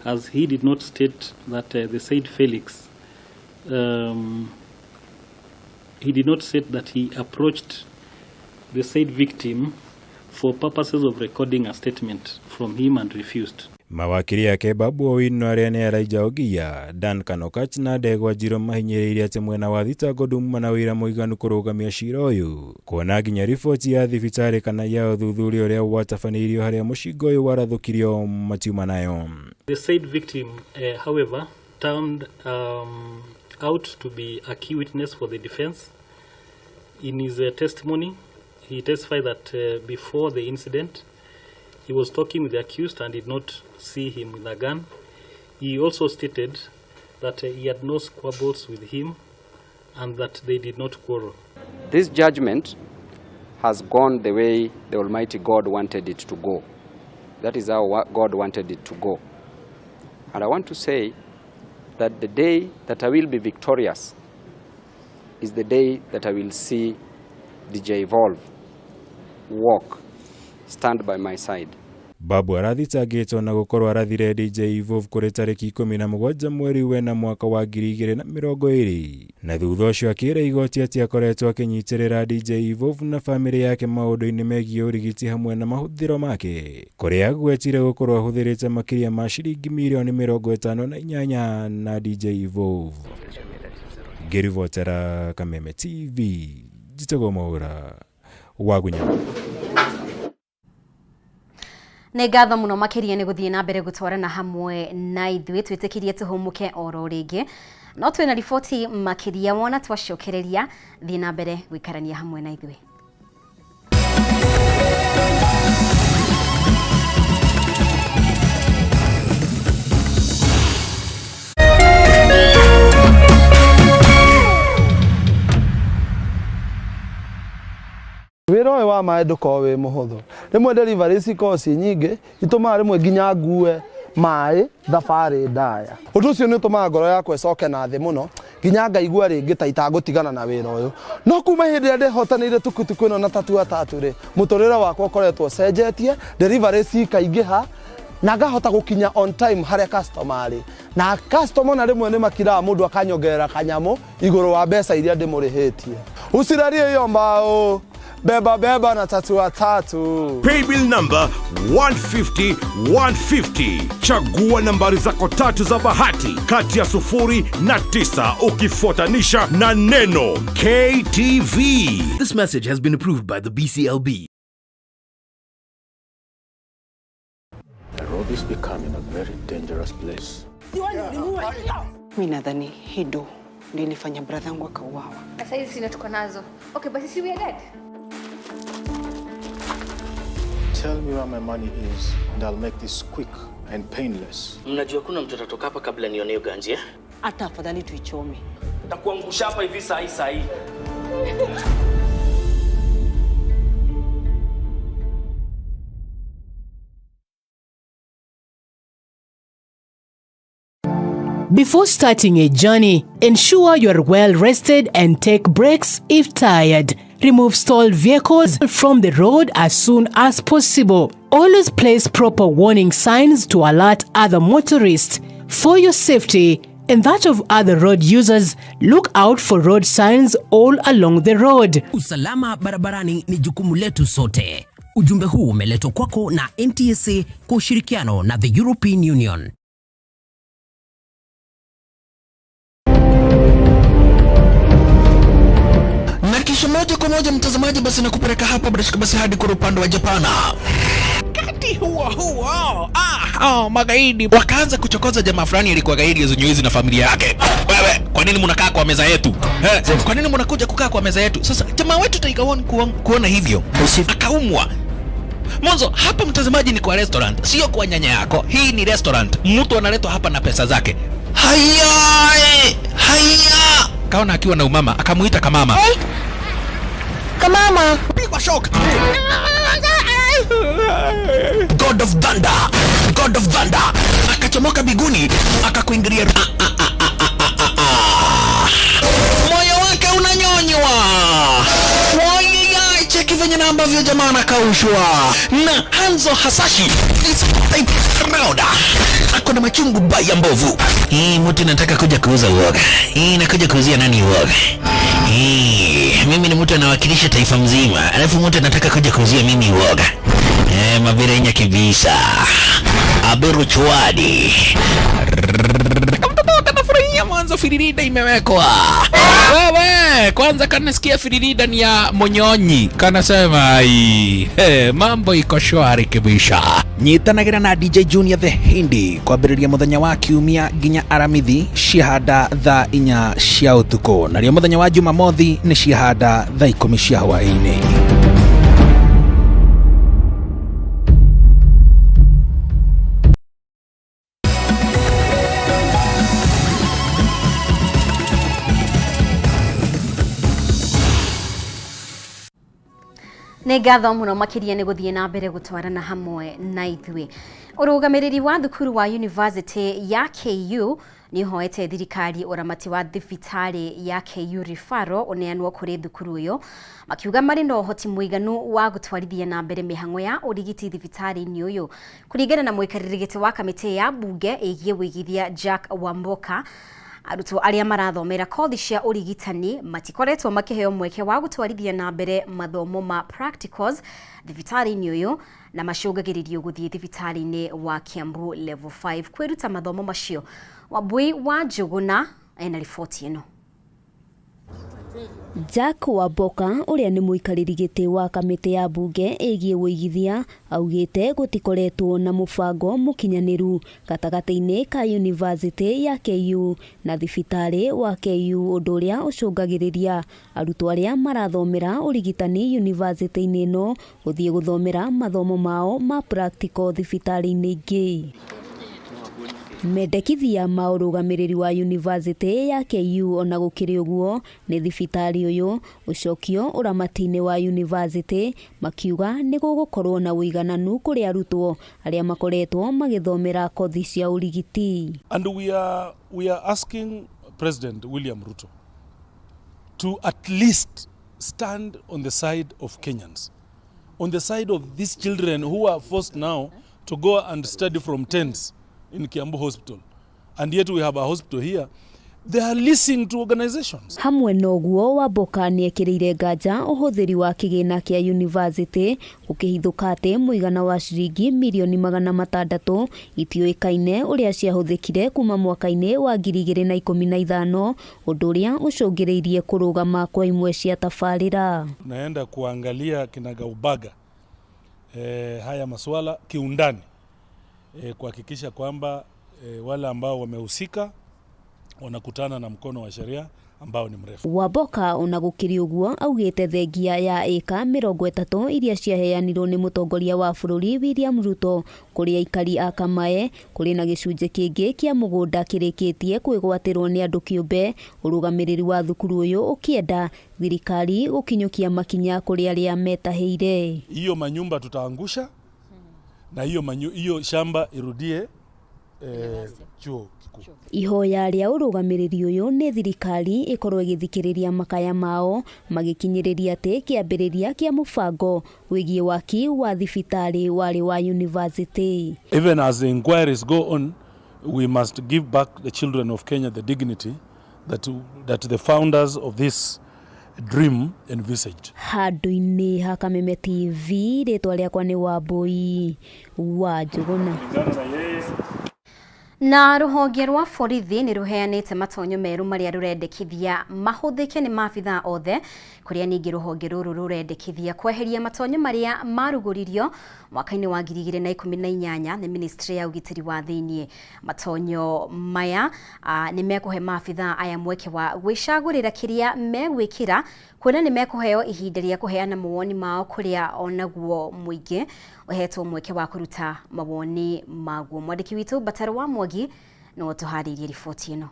as he did not state that the said Felix, he did not state that he approached the said victim for purposes of recording a statement from him and refused. Mawakiri ake Babu Owino arĩa nĩ Elijah Ogiya, Duncan Okatch na Ndegwa Njirũ mahinyĩrĩirie atĩ mwena wa thitango nduma na ũira mũiganu kũrũgamia cira ũyũ kuona nginya riboti ya thibitarĩ kana ya ũthuthuria ũrĩa watabanĩirio harĩa mũcinga ũyũ warathũkirio matiuma nayo. The said victim, however, turned out to be a key witness for the defense. In his testimony, he testified that before the incident, he was talking with the accused and did not see him with a gun. He also stated that he had no squabbles with him and that they did not quarrel. This judgment has gone the way the Almighty God wanted it to go. That is how God wanted it to go. And I want to say that the day that I will be victorious is the day that I will see DJ Evolve walk, stand by my side. Babu arathitangĩtwo na gũkorwo arathire DJ Evolve kũrĩ tarĩki 17 mweri wena mwaka wa 2020 na thutha ũcio akĩra igoti atĩ akoretwo akĩnyitĩrĩra DJ Evolve na bamĩrĩ yake maũndũ-inĩ megiĩ ũrigiti hamwe na mahũthĩro make kũrĩa agwetire gũkorwo ahũthĩrĩte makĩria ma ciringi mirioni 58 na DJ Evolve. Ngĩribotera Kameme TV njĩtagwo Mwaũra Wagunya. Nĩ ngatho mũno makĩria nĩ gũthiĩ na mbere gũtwarana hamwe na ithuĩ twĩtĩkĩrie tũhũmũke oro rĩngĩ no twĩna riboti makĩria wona twacokereria thiĩ na mbere gũikarania hamwe na ithuĩ. Wĩra ũyũ wa maĩ ndũkoragwo wĩ mũhũthũ rĩmwe delivery cikoragwo ciĩ nyingĩ itũmaga rĩmwe nginya ngue maĩ thabarĩ ndaya ũndũ ũcio nĩ ũtũmaga ngoro yakwa ĩcoke na thĩ mũno nginya ngaigua rĩngĩ ta itangũtigana na wĩra ũyũ no kuma hĩndĩ ĩrĩa ndĩhotanĩire tukutuku ĩno na tatua tatu rĩ mũtũrĩre wakwa ũkoretwo ũcenjetie delivery cikaingĩha na ngahota gũkinya on time harĩa customer arĩ na customer na rĩmwe nĩ makiraga mũndũ akanyongerera kanyamũ igũrũ wa mbeca iria ndĩmũrĩhĩtie ucirarie iyo mbaũ beba beba na tatua tatu. Paybill number 150 150. Chagua nambari zako tatu za bahati kati ya 0 na 9 ukifuatanisha na neno KTV. This message has been approved by the BCLB. Nairobi is becoming a very dangerous place. Mimi nadhani hido ndio ilifanya brother yangu akauawa. Sasa hizi sina tuko nazo. Okay, basi si we are dead. Tell me where my money is and I'll make this quick and painless. Mnajua kuna mtu atatoka hapa kabla nione hiyo ganji eh? Hata afadhali tuichome. Nitakuangusha hapa hivi saa hii saa hii. Before starting a journey, ensure you are well rested and take breaks if tired. Remove stalled vehicles from the road as soon as possible. Always place proper warning signs to alert other motorists. For your safety and that of other road users, look out for road signs all along the road. Usalama barabarani ni jukumu letu sote. Ujumbe huu umeletwa kwako na NTSA kwa ushirikiano na the European Union. Na kisha moja kwa moja mtazamaji, basi nakupeleka hapa bila shaka basi hadi kwa upande wa Japana. Wakati huo huo, magaidi wakaanza kuchokoza jamaa fulani alikuwa gaidi zenye na familia yake. Wewe, kwa nini mnakaa kwa meza yetu? Kwa nini mnakuja kukaa kwa meza yetu? Sasa jamaa wetu Tiger One kuona hivyo akaumwa. Mwanzo hapa mtazamaji, ni kwa restaurant, sio kwa nyanya yako. Hii ni restaurant, mtu analetwa hapa na pesa zake. Haya, haya, kaona akiwa na umama, akamuita kamama. Hey. Kamama, pigwa shock. God of Thunder, God of Thunder akachomoka biguni akakuingilia. Moyo wake unanyonywa. Wai, cheki venye na ambavyo jamaa anakaushwa na Hanzo Hasashi is type round. Ako na machungu baya mbovu. Hii mtu nataka kuja kuuza uoga. Hii nakuja kuuzia nani uoga? Hii mimi ni mtu anawakilisha taifa mzima, alafu mtu anataka kuja kuuzia mimi uoga. Mabirenya kibisa. Aberu chwadi. Kamtoto kanafurahia mwanzo firirida imewekwa. Wewe, kwanza kanasikia firirida ni ya Monyonyi. Kanasema ai, hey, mambo iko shwari kibisha. Nyitanagira na DJ Junior the Hindi kwambĩrĩria mũthenya wa kiumia nginya aramithi ciahanda thaa 4 cia ũtukũ, narĩo mũthenya wa Jumamothi nĩ ciahanda thaa 10 cia hwaĩ-inĩ. Nĩ ngatho mũno makĩria nĩ gũthiĩ na mbere gũtwarana hamwe na ithuĩ. Ũrũgamĩrĩri wa thukuru wa University ya KU nĩ ũhoete thirikari ũramati wa thibitarĩ ya KU Referral ũneanwo kũrĩ thukuru ĩyo, makiuga marĩ na ũhoti mũiganu wa gũtwarithia na mbere mĩhang'o ya ũrigiti thibitarĩ-inĩ ũyũ. Kũringana na mũikarĩri gĩtĩ wa kamĩtĩ ya mbunge ĩgiĩ ũigithia Jack Wamboka, arutwo arĩa marathomera kothi cia ũrigitani matikoretwo makĩheo mweke wa gũtwarithia na mbere mathomo ma practicals thibitarĩ-inĩ ũyũ na macũngagĩrĩrio gũthiĩ thibitarĩ-inĩ wa Kiambu level 5 kwĩruta mathomo macio. Wambui wa Njũgũna ena riboti ĩno. Jack Wamboka ũrĩa nĩ mũikarĩri gĩtĩ wa kamĩtĩ ya mbunge ĩgiĩ ũigithia augĩte gũtikoretwo na mũbango mũkinyanĩru gatagatĩ-inĩ ka University ya KU na thibitarĩ wa KU, ũndũ ũrĩa ũcũngagĩrĩria arutwo arĩa marathomera ũrigitani university-inĩ ĩno gũthiĩ gũthomera mathomo mao ma practical thibitarĩ-inĩ ingĩ. Mendekithia ma ũrũgamĩrĩri wa University ya KU ona gũkĩrĩ ũguo nĩ thibitarĩ ũyũ ũcokio ũramati-inĩ wa university, makiuga nĩ gũgũkorwo na ũigananu kũrĩ arutwo arĩa makoretwo magĩthomera kothi cia ũrigiti. And we are asking President William Ruto to at least stand on the side of Kenyans, on the side of these children who are forced now to go and study from tents in Kiambu Hospital, and yet we have a hospital here. They are listening to organizations. Hamwe noguo Wamboka nĩekĩrĩire nganja ũhũthĩri wa kĩgĩna kĩa university gũkĩhithũka atĩ mũigana wa ciringi mirioni 600 itiũĩkaine ũrĩa ciahũthĩkire kuma mwaka-inĩ wa 2015, ũndũ ũrĩa ũcũngĩrĩirie kũrũgama kwa imwe cia tabarĩra. Tunaenda kuangalia kinagaubaga haya masuala kiundani, kuhakikisha kwamba wale ambao wamehusika wanakutana na mkono wa sheria ambao ni mrefu. Wamboka ona gũkĩrĩ ũguo augĩte thengia ya ĩka 30 iria ciaheanirwo nĩ mũtongoria wa bũrũri William Ruto kũrĩ aikari a Kamae, kũrĩ na gĩcunjĩ kĩngĩ kĩa mũgũnda kĩrĩkĩtie kwĩgwatĩrwo nĩ andũ kĩũmbe, ũrũgamĩrĩri wa thukuru ũyũ ũkĩenda thirikari gũkinyũkia makinya kũrĩ arĩa metahĩire. Hiyo manyumba tutaangusha na hiyo shamba irudie Chuo kikuu. Ihoya rĩa ũrũgamĩrĩri ũyũ nĩ thirikari ĩkorwo ĩgĩthikĩrĩria makaya mao magĩkinyĩrĩria atĩ kĩambĩrĩria kĩa mũbango wĩgiĩ waki wa thibitarĩ warĩ wa university. Even as the inquiries go on, we must give back the children of Kenya the dignity that the founders of this dream envisaged. Handũ-inĩ ha Kameme TV, rĩtwa rĩakwa nĩ Wambui wa Njũgũna. Na rũhonge rwa borithi nĩ rũheanĩte matonyo merũ marĩa rũrendekithia mahũthĩke nĩ maabithaa othe, kũrĩa ningĩ rũhonge rũrũ rũrendekithia kweheria matonyo marĩa marugũririo mwaka-inĩ wa 2018 nĩ ministry ya ũgitĩri wa thĩiniĩ. Matonyo maya nĩ mekũhe maabithaa aya mweke wa gwĩcagũrĩra kĩrĩa megwĩkĩra, kuona nĩ mekũheo ihinda rĩa kũheana mawoni mao kũrĩa onaguo mũingĩ ũhetwo mweke wa kũruta mawoni maguo. Mwandĩki witũ Bataro wa Mwangi no tũharĩirie riboti ĩno.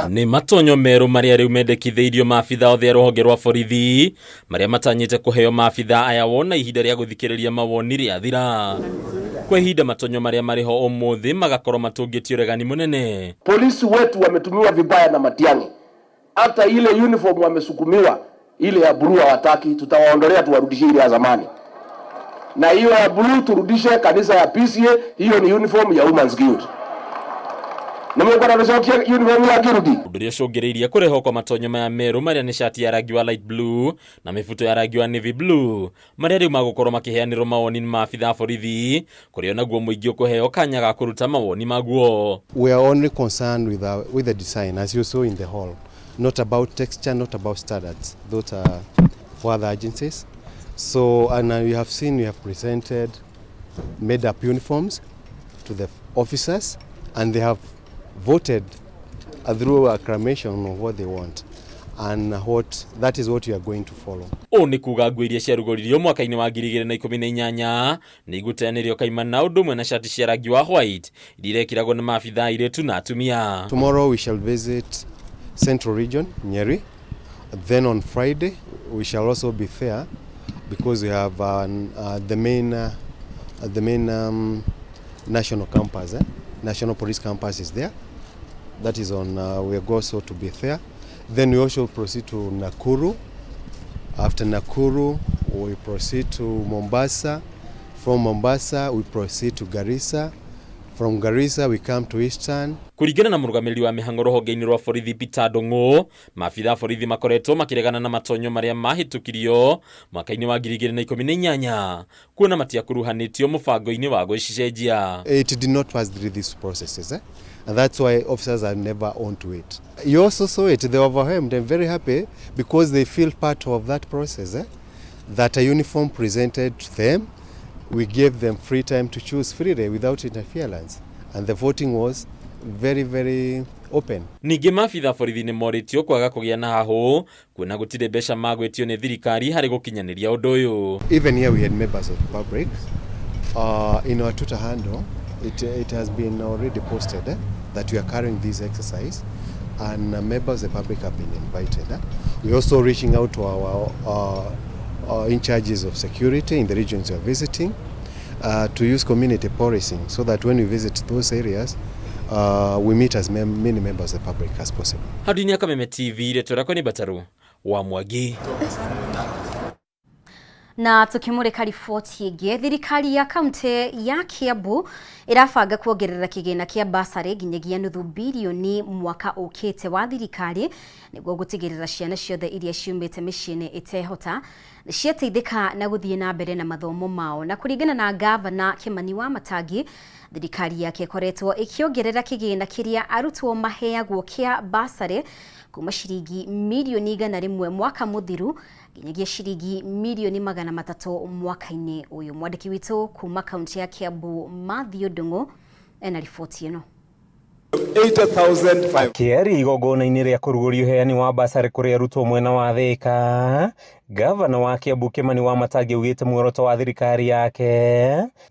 Nĩ matonyo merũ marĩa rĩu mendekithĩirio maabithaa othe a rũhonge rwa borithi marĩa matanyĩte kũheo maabithaa aya wona ihinda rĩa gũthikĩrĩria mawoni rĩathira. Kwa ihinda matonyo marĩa marĩ ho ũmũthĩ magakorwo matũngĩtie ũregani mũnene. Polisi wetu wametumiwa vibaya na Matiang'i, hata ile uniform wamesukumiwa ile ya blue hawataki, tutawaondolea tuwarudishie ile ya zamani, na hiyo ya blue turudishe kanisa ya PCA, hiyo ni uniform ya Women's Guild. Nĩmũkwenda tũcokie uniform ya guild? Ũndũ ũrĩa ũcũngĩrĩirie kũrehwo kwa matonyo maya merũ marĩa nĩ cati ya rangi wa light blue na mĩbuto ya rangi wa navy blue marĩa rĩu magũkorwo makĩheanĩrwo mawoni nĩ maabithaa a borithi, kũrĩa onaguo mũingĩ ũkũheo kanya ga kũruta mawoni maguo. We are only concerned with the design, as you saw in the hall, not about texture, not about standards. Those are for other agencies. And we have seen, we have presented made up uniforms to the officers, and they have voted through acclamation of what they want, and that is what we are going to follow. Ũũ nĩ kuga nguo iria ciarugũririo mwaka-inĩ wa 2018 nĩ igũteanĩrio kaimana ũndũ ũmwe na cati cia rangi wa white iria irekĩragwo nĩ maabithaa airĩtu na atumia. Tomorrow we shall visit Central Region, Nyeri. Then on Friday we shall also be there because we have the main national campus. National Police Campus is there. That is on, we are also to be there. Then we also proceed to Nakuru. After Nakuru, we proceed to Mombasa. From Mombasa, we proceed to Garissa. From Garissa, we come to Eastern. Kũringana na mũrũgamĩrĩri wa mĩhang'o rũhonge-inĩ rwa borithi Peter Ndung'u, maabithaa a borithi makoretwo makĩregana na matonyo marĩa mahĩtũkirio mwaka-inĩ wa 2018 kuona matiakuruhanĩtio mũbango-inĩ wa gũcicenjia. It did not pass through these processes, And that's why officers are never onto it. You also saw it, they were overwhelmed and very happy because they feel part of that process, That a uniform presented to them, we gave them free time to choose freely without interference, and the voting was very, very open. Ningĩ maabithaa borithi nĩ morĩtio kwaga kũgĩa na hahũ kuona gũtirĩ mbeca magwĩtio nĩ thirikari harĩ gũkinyanĩria ũndũ ũyũ. Even here we had members of the public. In our Twitter handle, it has been already posted that we are carrying this exercise, and members of the public have been invited. We are also reaching out to our in charges of security in the regions we are visiting to use community policing so that when we visit those areas, we meet as many members of the public as possible. Handũ-inĩ ya Kameme TV, rĩtwa rĩakwa nĩ Bataru wa Mwangi. Na tukimurika riboti ĩngĩ, thirikari ya kaunti ya Kiambu ĩrabanga kuongerera kĩgĩna kĩa basarĩ nginyagia nuthu birioni mwaka ũkĩte wa thirikari nĩguo gũtigĩrĩra ciana ciothe iria ciumĩte mĩciĩ-inĩ ĩtehota ciateithĩka na gũthiĩ na mbere na mathomo mao. Na kũringana na gavana Kimani wa Matangi, thirikari yake ĩkoretwo ĩkĩongerera kĩgĩna kĩrĩa arutwo maheagwo kĩa basarĩ kuma ciringi mirioni 100 mwaka mũthiru nginyagia ciringi mirioni 300 mwaka-inĩ ũyũ. Mwandĩki witũ kuma kaunti ya Kiambu Mathew Ndung'u ena riboti ĩno. Akĩaria igongona-inĩ rĩa kũrugũria ũheani wa basarĩ kũrĩ arutwo mwena wa Thĩka, gavana wa Kiambu Kimani wa Matangi augĩte muoroto wa thirikari yake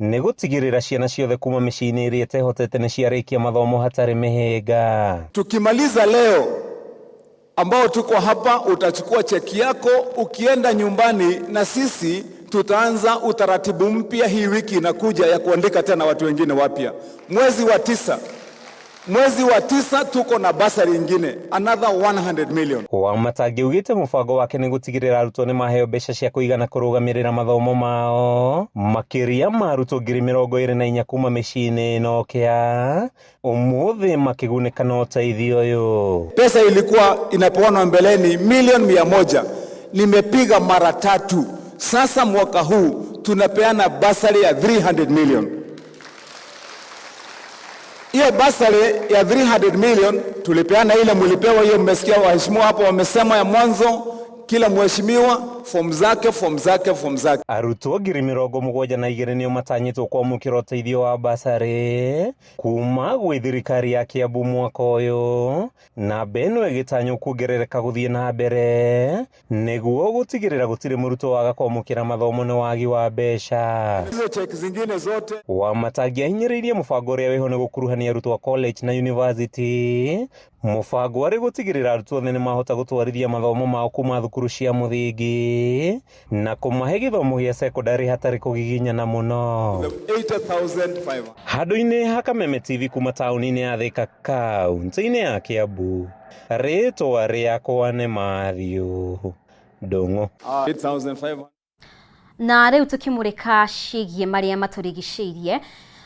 nĩ gũtigĩrĩra ciana ciothe kuma mĩciĩ-inĩ ĩrĩa ĩtehotete nĩ ciarĩkia mathomo hatarĩ mĩhĩnga. Tukimaliza leo ambao tuko hapa, utachukua cheki yako ukienda nyumbani, na sisi Tutaanza utaratibu mpya hii wiki inakuja ya kuandika tena watu wengine wapya. Mwezi wa 9 tuko na basari ingine, another 100 million. Wamatangi augĩte mũbango wake nĩ gũtigĩrĩra arutwo nĩ maheo mbeca cia kũigana kũrũgamĩrĩra mathomo mao, makĩria ma arutwo 24,000 kuma mĩciĩ-inĩ ĩno kĩa ũmũthĩ makĩgunĩka na ũteithio ũyũ. Pesa ilikuwa inapeanwa mbeleni milioni 100, nimepiga mara tatu. Sasa mwaka huu tunapeana basari ya 300 million. Hiyo basari ya 300 million tulipeana ile mlipewa hiyo, mmesikia waheshimiwa hapo wamesema ya mwanzo, kila mheshimiwa fomu zake, fomu zake, fomu zake. Arutwo 72,000 nĩo matanyĩtwo kwamũkĩra ũteithio wa basarĩ kuma gwĩ thirikari ya Kiambu mwaka ũyũ, namba ĩno ĩgĩtanywo kuongerereka gũthiĩ na mbere nĩguo gũtigĩrĩra gũtirĩ mũrutwo waga kwamũkĩra mathomo nĩ wagi wa mbeca. Hizo cheki zingine zote. Wamatangi ahinyĩrĩirie mũbango ũrĩa wĩho nĩ gũkuruhania arutwo a college na university, mũbango arĩ gũtigĩrĩra arutwo othe nĩ mahota gũtwarithia mathomo mao kuma thukuru cia mũthingi na kũmahe gĩthomo gĩa cekondarĩ hatarĩ kũgiginyana mũno. 80,500. Handũ-inĩ ha Kameme TV kuma taũni-inĩ ya Thika, kaũntĩ-inĩ ya Kiambu, rĩtwa rĩakwa nĩ Matthew Ndung'u. 8,500. Na rĩu tũkĩmũrĩka ciĩgiĩ marĩa matũrigicĩirie.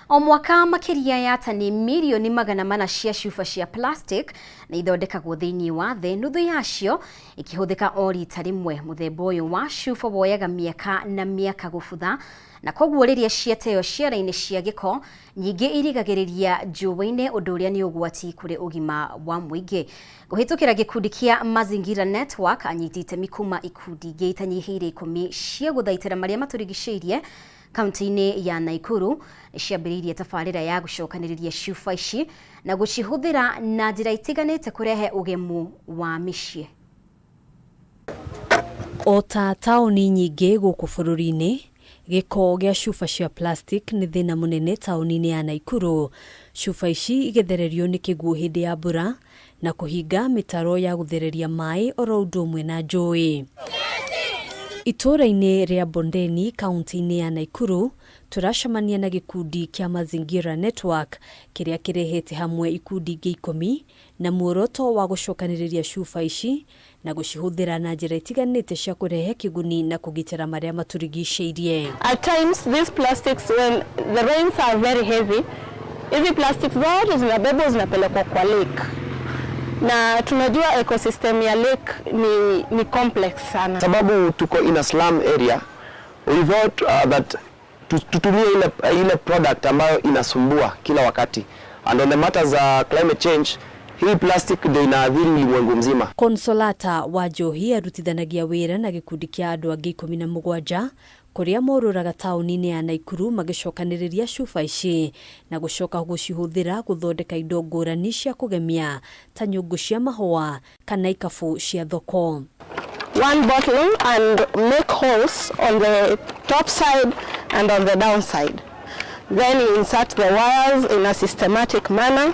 O mwaka makĩria ya tani mirioni 400 cia cuba cia plastic nĩ ithondekagwo thĩinĩ wa thĩ, nuthu yacio ikĩhũthĩka o rita rĩmwe. Mũthemba ũyũ wa cuba woyaga mĩaka na mĩaka gũbutha, na koguo rĩrĩa ciateo ciara-inĩ cia gĩko, nyingĩ irigagĩrĩria njũĩ-inĩ, ũndũ ũrĩa nĩ ũgwati kũrĩ ũgima wa mũingĩ. Kũhĩtũkĩra gĩkundi kĩa Mazingira Network, anyiti itemi kuma ikundi ingĩ itanyihĩire 10 cia gũthaitĩra marĩa matũrigicĩirie kaunti-inĩ ya Nakuru nĩ ciambĩrĩirie tabarĩra ya gũcokanĩrĩria cuba ici na gũcihũthĩra na njĩra itiganĩte kũrehe ũgemu wa mĩciĩ. O ta taũni nyingĩ gũkũ bũrũri-inĩ, gĩko gĩa cuba cia plastic nĩ thĩna mũnene taũni-inĩ ya Nakuru. Cuba ici igĩthererio nĩ kĩguũ hĩndĩ ya mbura na kũhinga mĩtaro ya gũthereria maĩ oro ũndũ ũmwe na njũĩ. Itũũra-inĩ rĩa Bondeni, kaunti-inĩ ya Nakuru, tũracemania na gĩkundi kĩa Mazingira Network kĩrĩa kĩrehete hamwe ikundi ingĩ 10 na muoroto wa gũcokanĩrĩria cuba ici na gũcihũthĩra na njĩra itiganĩte cia kũrehe kĩguni na kũgitĩra marĩa matũrigicĩirie. At times these plastics, when the rains are very heavy, hizi plastics zote zinabebwa, zinapelekwa kwa lake, na tunajua ecosystem ya lake ni complex sana. Sababu tuko in a slum area, we thought that tutumie ile product ambayo inasumbua kila wakati, and on the matters za climate change, hii plastic ndio inaathiri ulimwengu mzima. Consolata wa Njohi arutithanagia wĩra na gĩkundi kĩa andũ angĩ 17 kũrĩa morũraga taũni-inĩ ya Nakuru magĩcokanĩrĩria cuba ici na gũcoka gũcihũthĩra gũthondeka indo ngũrani cia kũgemia ta nyũngũ cia mahũa kana ikabu cia thoko. One bottle and make holes on the top side and on the downside. Then you insert the wires in a systematic manner.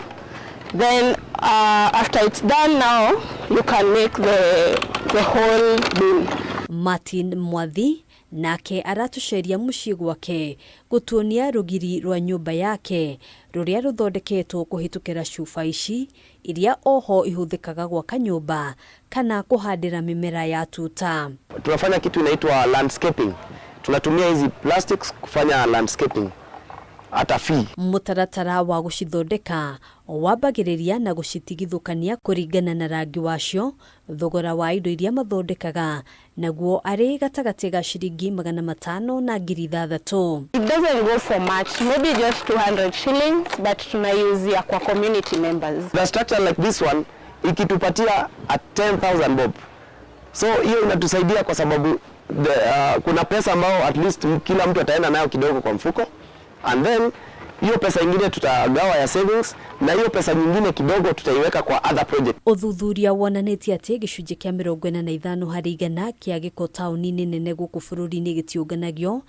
Then after it's done, now you can make the whole bin. Martin Mwathi nake aratuceria mũciĩ gwake gũtuonia rũgiri rwa nyũmba yake rũrĩa rũthondeketwo kũhĩtũkĩra cuba ici iria oho ihũthĩkaga gwaka nyũmba kana kũhandĩra mĩmera ya tuta. Tunafanya kitu inaitwa landscaping. Tunatumia hizi plastics kufanya landscaping hata fee. Mũtaratara wa gũcithondeka wambagĩrĩria na gũcitigithũkania kũringana na rangi wacio, thogora wa indo iria mathondekaga naguo arĩ gatagatĩ ga ciringi 500 na 6,000. It doesn't go for much, maybe just 200 shillings, but tunaiuzia kwa community members. The structure like this one ikitupatia at 10,000 bob, so hiyo inatusaidia kwa sababu kuna pesa ambayo at least kila mtu ataenda nayo kidogo kwa mfuko, and then hiyo pesa ingine tutagawa ya savings, na hiyo pesa nyingine kidogo tutaiweka kwa other project. Ũthuthuria wonanĩtie atĩ gĩcunjĩ kĩa 45% kĩa gĩko taũni-inĩ nene gũkũ bũrũri-inĩ gĩtiũnganagio,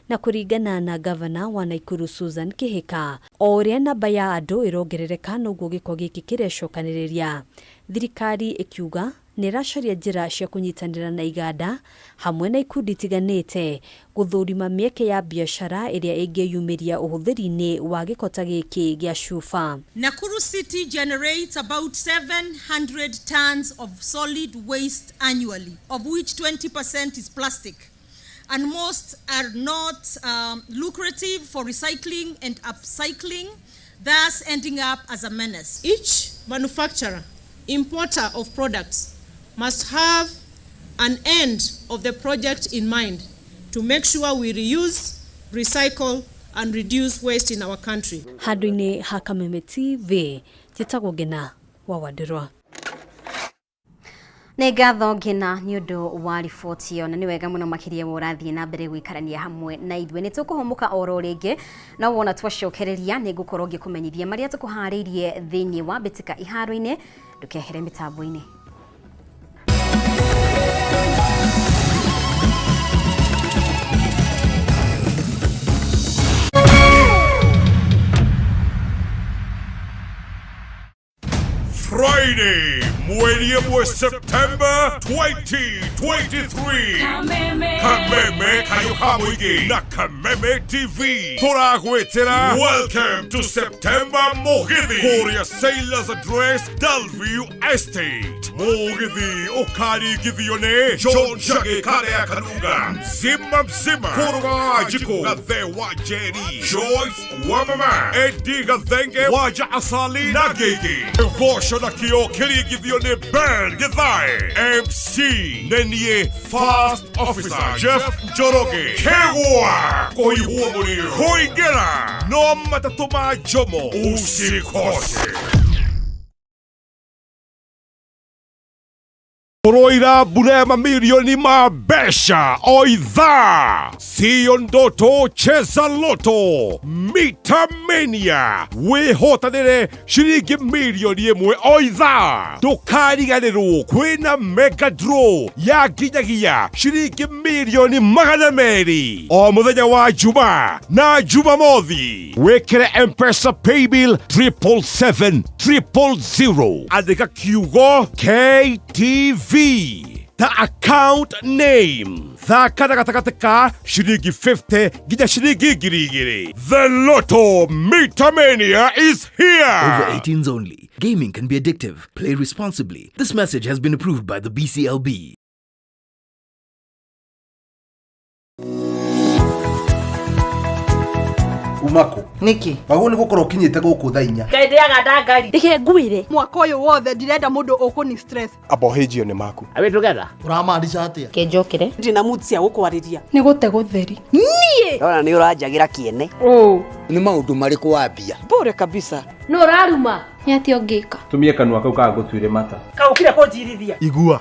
na kũringana na gavana wa Nakuru Susan Kihika, o ũrĩa namba ya andũ ĩrongerereka noguo gĩko gĩkĩ kĩrecokanĩrĩria, thirikari ĩkiuga nĩ ĩracaria njĩra cia kũnyitanĩra na iganda hamwe na ikundi itiganĩte gũthũrima mĩeke ya biacara ĩrĩa ĩngĩyumĩria ũhũthĩri-inĩ wa gĩko ta gĩkĩ gĩa cuba. Nakuru City generates about 700 tons of solid waste annually, of which 20% is plastic. And most are not lucrative for recycling and upcycling, thus ending up as a menace. Each manufacturer, importer of products must have an end of the project in mind to make sure we reuse, recycle, and reduce waste in our country. Handũ-inĩ ha Kameme TV, njĩtagwo Ngina wa Wandirwa. Nĩ ngatho Ngina nĩ ũndũ wa riboti ĩyo, na nĩ wega mũno makĩria we ũrathiĩ na mbere gũikarania hamwe na ithuĩ. Nĩ tũkũhũmũka oro rĩngĩ, no wona twacokereria nĩ ngũkorwo ngĩkũmenyithia marĩa tũkũharĩirie thĩinĩ wa mbĩtĩka iharo-inĩ. Ndũkehere mĩtambo-inĩ. Friday, mweri ĩmwe September 2023. Kameme. Kameme kayũ ka mũingĩ na Kameme TV tũragwĩtĩra Welcome to September Mũgithi kũrĩa Sailors Address, Dalview Estate. Mũgithi ũkaringithio nĩ John Njagi Karea Kanunga, mzima mzima Kũrũga wa Wanjikũ, Gathe wa Njeri, Joyce wa Mama, Eddie Gathenge, Waja Asali na Gigi. Mboco na kĩo kĩringithio nĩ Ben Githae, MC nĩ niĩ First Officer Jeff Njoroge. Kĩgwa kũihwo mũrĩo kũingĩra no matatũ ma Jomo, usikose. Tũroira mbura ya mamirioni ma mbeca o ithaa. Siyo ndoto, cheza loto Mita Mania, wĩhotanĩre ciringi mirioni ĩmwe o ithaa. Ndũkariganĩrwo kwĩna mega draw ya nginyagia ciringi mirioni 200 o mũthenya wa Juma na Jumamothi. Wĩkĩre M-Pesa paybill 777 000, andĩka kiugo KTV ta account name. Thaka na gatagatĩ ka ciringi 50 nginya ciringi 2,000. The Lotto Mita Mania is here. Over 18s only. Gaming can be addictive. Play responsibly. This message has been approved by the BCLB. Umako niki wagwo nĩ gũkorwo ũkinyĩte gũkũ thaa 4. Ngai ndĩaga ndangari. Reke ngwĩre mwaka ũyũ wothe ndirenda mũndũ ũkũni stress. Abohĩnjio nĩ maku. Are we together? Ũramaanisha atĩa? Kenjokere ndina mood cia gũkwarĩria. Nĩ gũte gũtheri niĩ. Ndona nĩ ũranjagĩra kĩene. Ũ nĩ maũndũ marĩkũ wambia? Bure kabisa. Nũ ũraruma? Nĩ atĩa ũngĩka? Tumie kanua kau kagũtuire mata. Kaũkire kũnjirithia. Igua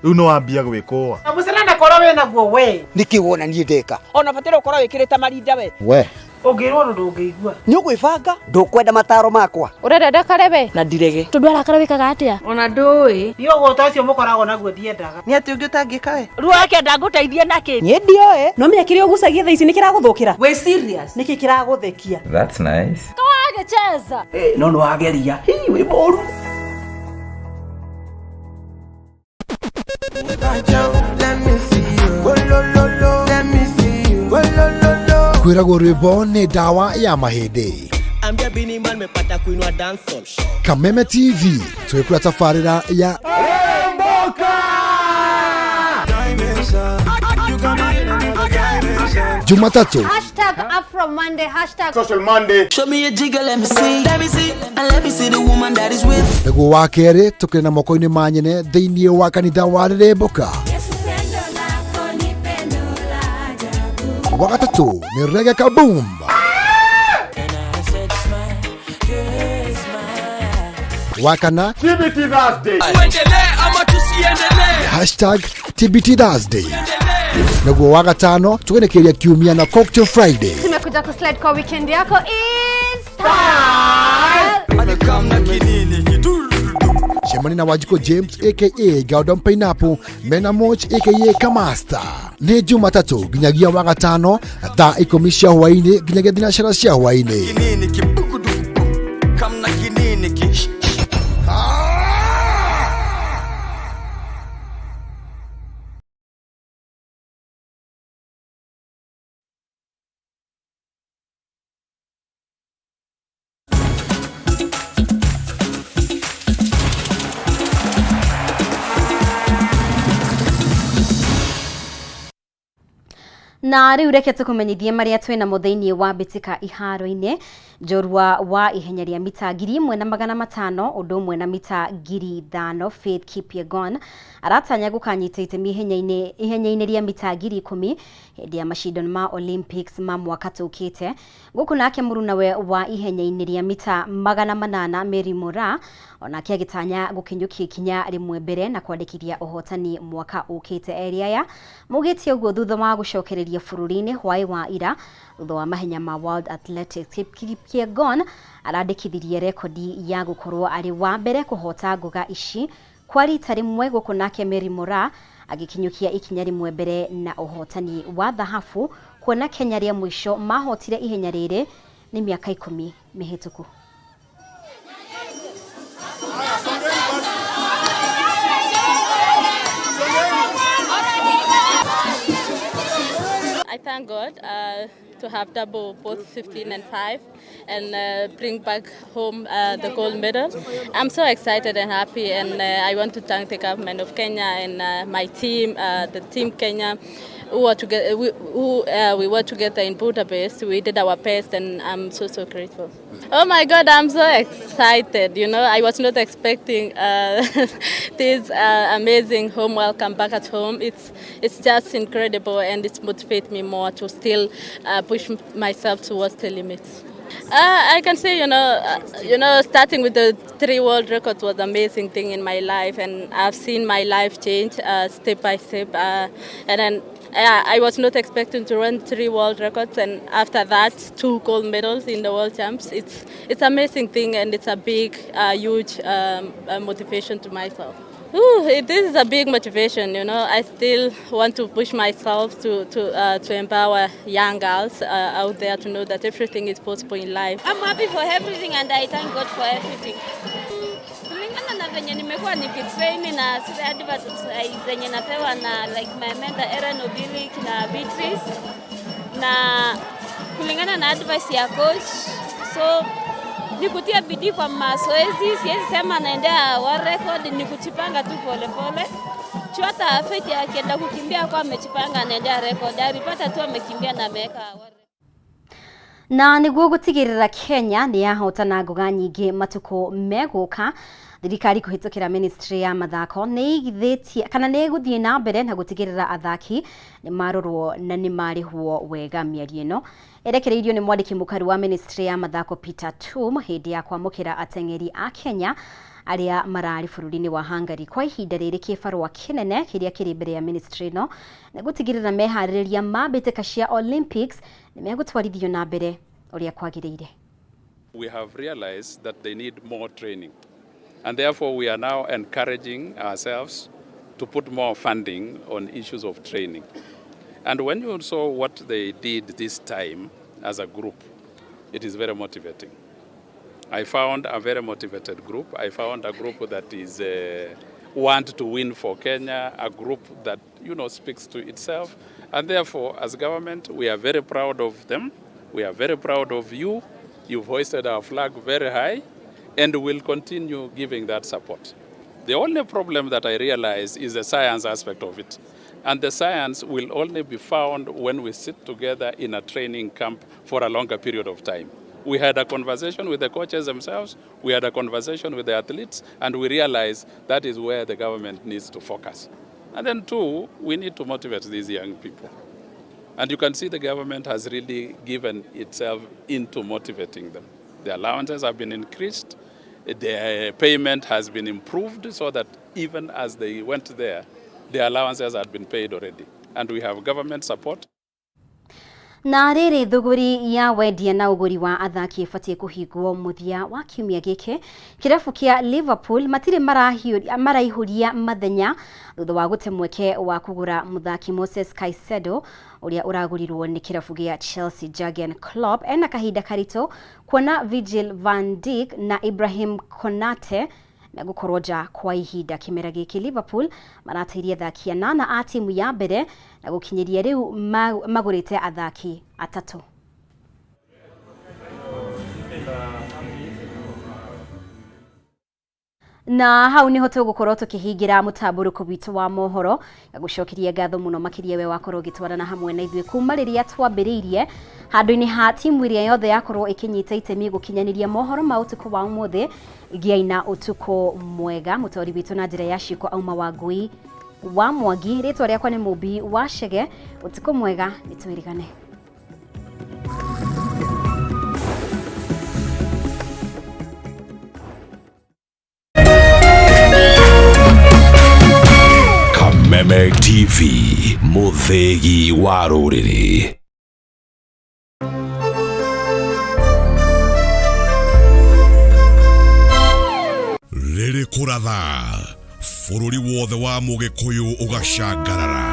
rĩu nĩ wambia gwĩkũa. Mũcere na korwo wĩna guo we. Nĩkĩ wona niĩ ndeka? Ona bataire ũkorwo wĩkĩrĩte marinda we. We ũngĩrwo ũndũ ndũngĩigua. Nĩ ũgwĩbanga? Ndũkwenda mataro makwa. Ũrenda ndakare we? Na ndirege. Tondũ arakara wĩkaga atĩa? Ona ndũĩ. Niĩ ũgũta ũcio mũkoragwo naguo ndiendaga. Nĩ atĩ ũngĩ ũtangĩka we? Rĩu akenda ngũteithie nakĩ? Niĩ ndioĩ. No menya kĩrĩa ũgucagia thaa ici nĩ kĩragũthũkĩra. Wĩ serious? Nĩkĩ kĩragũthekia? That's nice. Kawagĩcheza. No nĩ wageria. Hii wĩ mũru. Kwĩragwo rwĩmbo nĩ ndawa ya mahĩndĩ. Ambia Bini Man mepata kuinua dancehall. Kameme TV twĩkũra tabarĩra ya Jumatatu Hashtag Afro Monday, hashtag Social Monday. Show me a jigger, let me see. Let me see, and let me see the woman that is with. Nĩguo wa kerĩ tũkĩrĩ na moko-inĩ ma nyene thĩinĩ wa kanitha wa Rĩrĩmbũka. Wa gatatũ nĩ Reggae Kaboom. Wa kana TBT Thursday. Tuendelee ama tusiendelee? Hashtag TBT Thursday. Naguo wa gatano tũgenekeria kiumia na Cocktail Friday. Tumekuja kuslide kwa weekend yako is style. Cemani na Wanjikũ James aka Gordon Pineapple mena Moch aka Kamasta. Nĩ Jumatatũ nginyagia wa gatano thaa 10 cia hwaĩ-inĩ nginyagia thinacara cia hwaĩ-inĩ. Na rĩu reke tũkũmenyithie marĩa twĩ namo thĩinĩ wa mbĩtĩka iharo-inĩ. Njorua wa ihenya rĩa mita 1500 ũndũ ũmwe na mita 5000 Faith Kipyegon aratanya gũkanyita itemi ihenya-inĩ ihenya-inĩ rĩa mita 10,000 hĩndĩ ya macindano ma Olympics ma mwaka tũkĩte. Gũkũ nake mũrunawe wa ihenya-inĩ rĩa mita 800 Mary Moraa onake agĩtanya gũkinyũkia ikinya rĩmwe mbere na kwandĩkithia ũhotani mwaka ũkĩte. Erĩ aya maugĩte ũguo thutha wa gũcokereria bũrũri-inĩ hwaĩ wa ira thutha wa mahenya ma World Athletics. Kipyegon arandĩkithirie rekodi ya gũkorwo arĩ wa mbere kũhota ngoga ici kwa rita rĩmwe, gũkũ nake Mary Moraa agĩkinyũkia ikinya rĩmwe mbere na ũhotani wa thahabu, kuona Kenya rĩa mũico mahotire ihenya rĩrĩ nĩ mĩaka 10 mĩhĩtũku. I thank God to have double both 15 and 5 and bring back home the gold medal. I'm so excited and happy, and I want to thank the government of Kenya and my team, the team Kenya, who are together, we were together in Budapest. We did our best, and I'm so, so grateful. Oh my God, I'm so excited. You know, I was not expecting this amazing home welcome back at home. It's just incredible, and it's motivated me more to still push myself towards the limits. I can say, starting with the 3 world records was an amazing thing in my life, and I've seen my life change step by step. And then I was not expecting to run 3 world records, and after that, 2 gold medals in the World Champs. It's an amazing thing, and it's a big, huge motivation to myself. Ooh, this is a big motivation, you know. I still want to push myself to empower young girls out there to know that everything is possible in life. I'm happy for everything, and I thank God for everything. Kulingana na venye nimekuwa nikitrain na zile advice zenye napewa na my mentor Aaron Obili na Beatrice, na kulingana na advice ya coach, so ni kutia bidii kwa mazoezi. Siwezi sema naendea world record, ni kujipanga tu pole pole. Juu hata Faith akienda kukimbia kwa amejipanga anaendea record, alipata tu amekimbia na ameweka world record. Na nĩguo gũtigĩrĩra Kenya nĩ yahotana ngoga nyingĩ matukũ megũka, thirikari kũhĩtũkĩra ministry ya mathako nĩ ĩigithĩtie kana nĩ ĩgũthiĩ na mbere na gũtigĩrĩra athaki nĩ marorwo na nĩ marĩhwo wega. Mĩario ĩno ĩrekereirio nĩ mwandĩki mũkaru wa ministry ya mathako Peter Tum hĩndĩ ya kwamũkĩra ateng'eri a Kenya arĩa mararĩ bũrũri-inĩ wa Hungary kwa ihinda rĩrĩ. Kĩbarũa kĩnene kĩrĩa kĩrĩ mbere ya ministry ĩno nĩ gũtigĩrĩra meharĩrĩria ma mbĩtĩka cia Olympics nĩ megũtwarithio na mbere ũrĩa kwagĩrĩire. We have realized that they need more training, and therefore we are now encouraging ourselves to put more funding on issues of training. And when you saw what they did this time as a group, it is very motivating. I found a very motivated group. I found a group that is want to win for Kenya, a group that speaks to itself. And therefore, as government, we are very proud of them. We are very proud of you. You've hoisted our flag very high, and we'll continue giving that support. The only problem that I realize is the science aspect of it. And the science will only be found when we sit together in a training camp for a longer period of time. We had a conversation with the coaches themselves, we had a conversation with the athletes, and we realized that is where the government needs to focus. And then two, we need to motivate these young people. And you can see the government has really given itself into motivating them. The allowances have been increased, the payment has been improved so that even as they went there, the allowances had been paid already. And we have government support. Na rĩrĩ, thũgũri ya wendia na ũgũri wa athaki ĩbatiĩ kũhingwo mũthia wa kiumia gĩkĩ. Kĩrabu kĩa Liverpool matirĩ maraihũria mathenya thutha wa gũte mweke wa kũgũra mũthaki Moses Caicedo ũrĩa ũragũrirwo nĩ kĩrabu gĩa Chelsea. Jurgen Klopp ena kahinda karitũ kuona Virgil van Dijk na Ibrahim Konate megũkorwo nja kwa ihinda kĩmera gĩkĩ. Liverpool marateirie athaki anana a timu ya mbere na gũkinyĩria rĩu magũrĩte athaki atatũ. Na hau niho tũgũkorwo tũkĩhingĩra mũtambũrũko witũ wa mohoro. Ngagũcokeria ngatho mũno makĩria we wakorwo ũgĩtwarana hamwe na ithuĩ kuma rĩrĩa twambĩrĩirie handũ-inĩ ha timu ĩrĩa yothe yakorwo ĩkĩnyita itemi gũkinyanĩria mohoro ma ũtukũ wa ũmũthĩ. Gĩai na ũtukũ mwega. Mũtaũri witũ na njĩra ya ciĩko auma Wangui wa Mwangi. Rĩtwa rĩakwa nĩ Mũmbi wa Chege. Ũtukũ mwega, nĩ twĩrigane. Kameme TV, mũthĩgi wa rũrĩrĩ. Rĩrĩ kũratha bũrũri wothe wa mũgĩkũyũ ũgacangarara,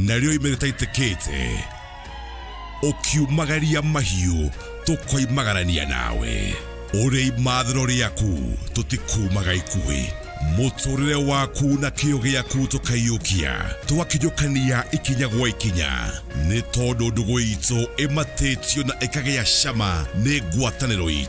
narĩo ime rĩtaitĩkĩte ũkiumagaria mahiũ tũkoimagarania nawe ũrĩ imathĩro rĩaku tũtikumaga ikuhĩ mũtũrĩre waku na kĩo gĩaku tũkaiyũkia tũgakinyũkania ikinya gwa ikinya nĩ tondũ ndũgũ itũ ĩmatĩtio na ĩkagĩa cama nĩ ngwatanĩro itũ.